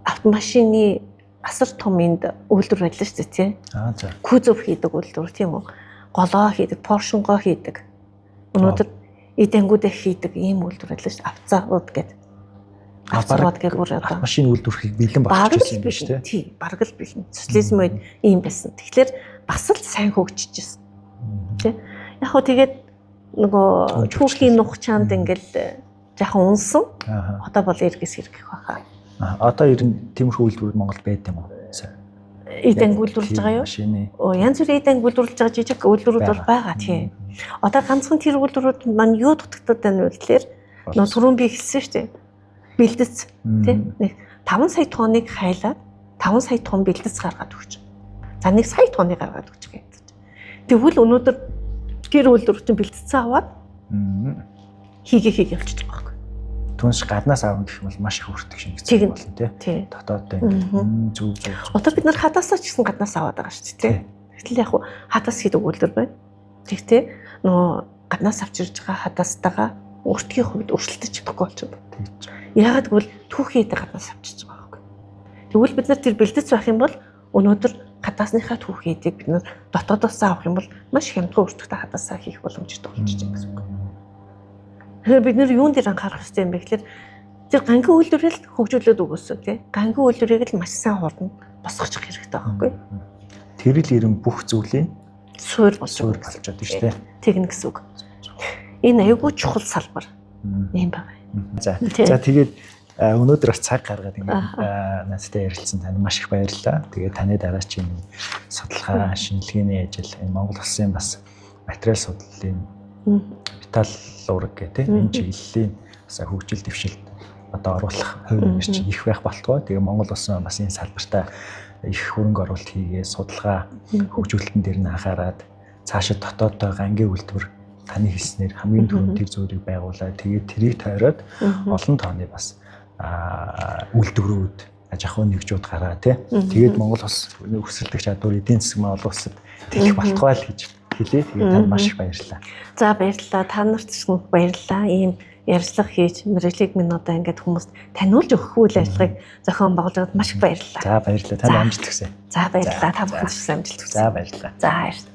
автомашины асар том энд үйлдвэр байлаа шүү дээ тий. За. Кузов хийдэг үйлдвэр тийм үү? Голоо хийдэг, поршингоо хийдэг. Өнөөдөр эдэнгүүдээ хийдэг ийм үйлдвэр байлаа шүү дээ. Авцаууд гэдэг. Авцаууд гэх бүр одоо машин үйлдвэрлэхийг бэлэн болгож байсан юм байна шүү дээ. Тий, бараг л бэлэн. Социализм үед ийм байсан. Тэгэхээр бас л сайн хөгжиж байсан. Тэ. Яг хөө тэгээд нөгөө түүхийн нух чанд ингээл жаахан унсан. Одоо бол эргэс эргэх байхаа. Одоо ер нь тиймэрхүү үйлдвэрүүд Монголд байд юм уу? Эд анги үйлдвэрлэж байгаа юу? Янз бүрийн эд анги үйлдвэрлэж байгаа жижиг үйлдвэрүүд бол байгаа тийм. Одоо ганцхан тэр үйлдвэрүүд маань юу дутагдаад байна вэ гэхлээр нөө түрүүн би хэлсэн шүү дээ. Бэлдэц тийм нэг 5 сая тонныг хайлаад 5 сая тонн бэлдэц гаргаад өгч. За 1 сая тонныг гаргаад өгч гэдэг. Тэгвэл өнөөдөр тэр үйлдвэртэн бэлтцсэн аваад хийгээ явчихж байгаа байхгүй. Түнш гаднаас авах гэх юм бол маш их өртөг шингэцэн болно тий. Дотооддоо ингээд зүг зүг. Одоо бид нар хадаасаа ч гэсэн гаднаас аваад байгаа шүү дээ тий. Гэтэл яг хадаас хийдэг үйлдвэр байна. Тэгтээ нөгөө гаднаас авчирж байгаа хадаастайгаа өртгийн хувьд өрсөлдөж чадахгүй болчиход. Яагаад гэвэл түүхий эдэ гаднаас авчирж байгаа байхгүй. Тэгвэл бид нар тэр бэлдэц байх юм бол өнөөдөр хадасныхаа түүхий эдийг бид нар дотоодоос авах юм бол маш хямдхан өртөгтэй хадаасаа хийх боломжтой болчихж байгаа гэсэн үг. Тэгэхээр бид нар юун дээр анхаарах хэрэгтэй юм бэ гэхээр тэр гангийн үйлдвэрийг л хөгжүүлээд өгөөсөө тий. Гангийн үйлдвэрийг л маш сайн хурдан босгочих хэрэгтэй байхгүй. Тэр л ерэн бүх зүйлийн суурь болж болчиход шүү дээ. Тэгнэ гэсэн үг. Энэ аюулгүй чухал салбар юм байна. За. За тэгээд өнөөдөр бас цаг гаргаад ингээд надтай ярилцсан танд маш их баярлалаа. Тэгээд таны дараа чи энэ судалгаа, шинжилгээний ажил, энэ Монгол улсын бас материал судлалын металлург гэх тийм энэ чиглэлийн бас хөгжил дэвшилт одоо оруулах хувь нэмэр чинь их байх болтугай. Тэгээ Монгол улсын бас энэ салбартаа их хөрөнгө оруулалт хийгээ судалгаа хөгжүүлэлтэн дээр нь анхаарад цаашид дотооддоо гангийн үйлдвэр таны хэлснээр хамгийн түрүүнд тэр зүйлийг байгуулаад тэгээд тэрийг тойроод олон тооны бас үйлдвэрүүд аж ахуйн нэгжүүд гараа тий. Тэгээд Монгол улс өрсөлдөх чадвар эдийн засаг маань олон улсад тэлэх болтугай л гэж хэлье. Тэгээд танд маш их баярлалаа. За баярлалаа. Та нарт ч баярлалаа. Ийм ярилцлага хийж мэргэжлийг минь одоо ингээд хүмүүст таниулж өгөх үйл ажиллагааг зохион байгуулж байгаад маш их баярлалаа. За баярлалаа. Танд амжилт хүсье. За баярлалаа. Та бүхэнд ч амжилт хүсье. За баярлалаа. За баярлалаа.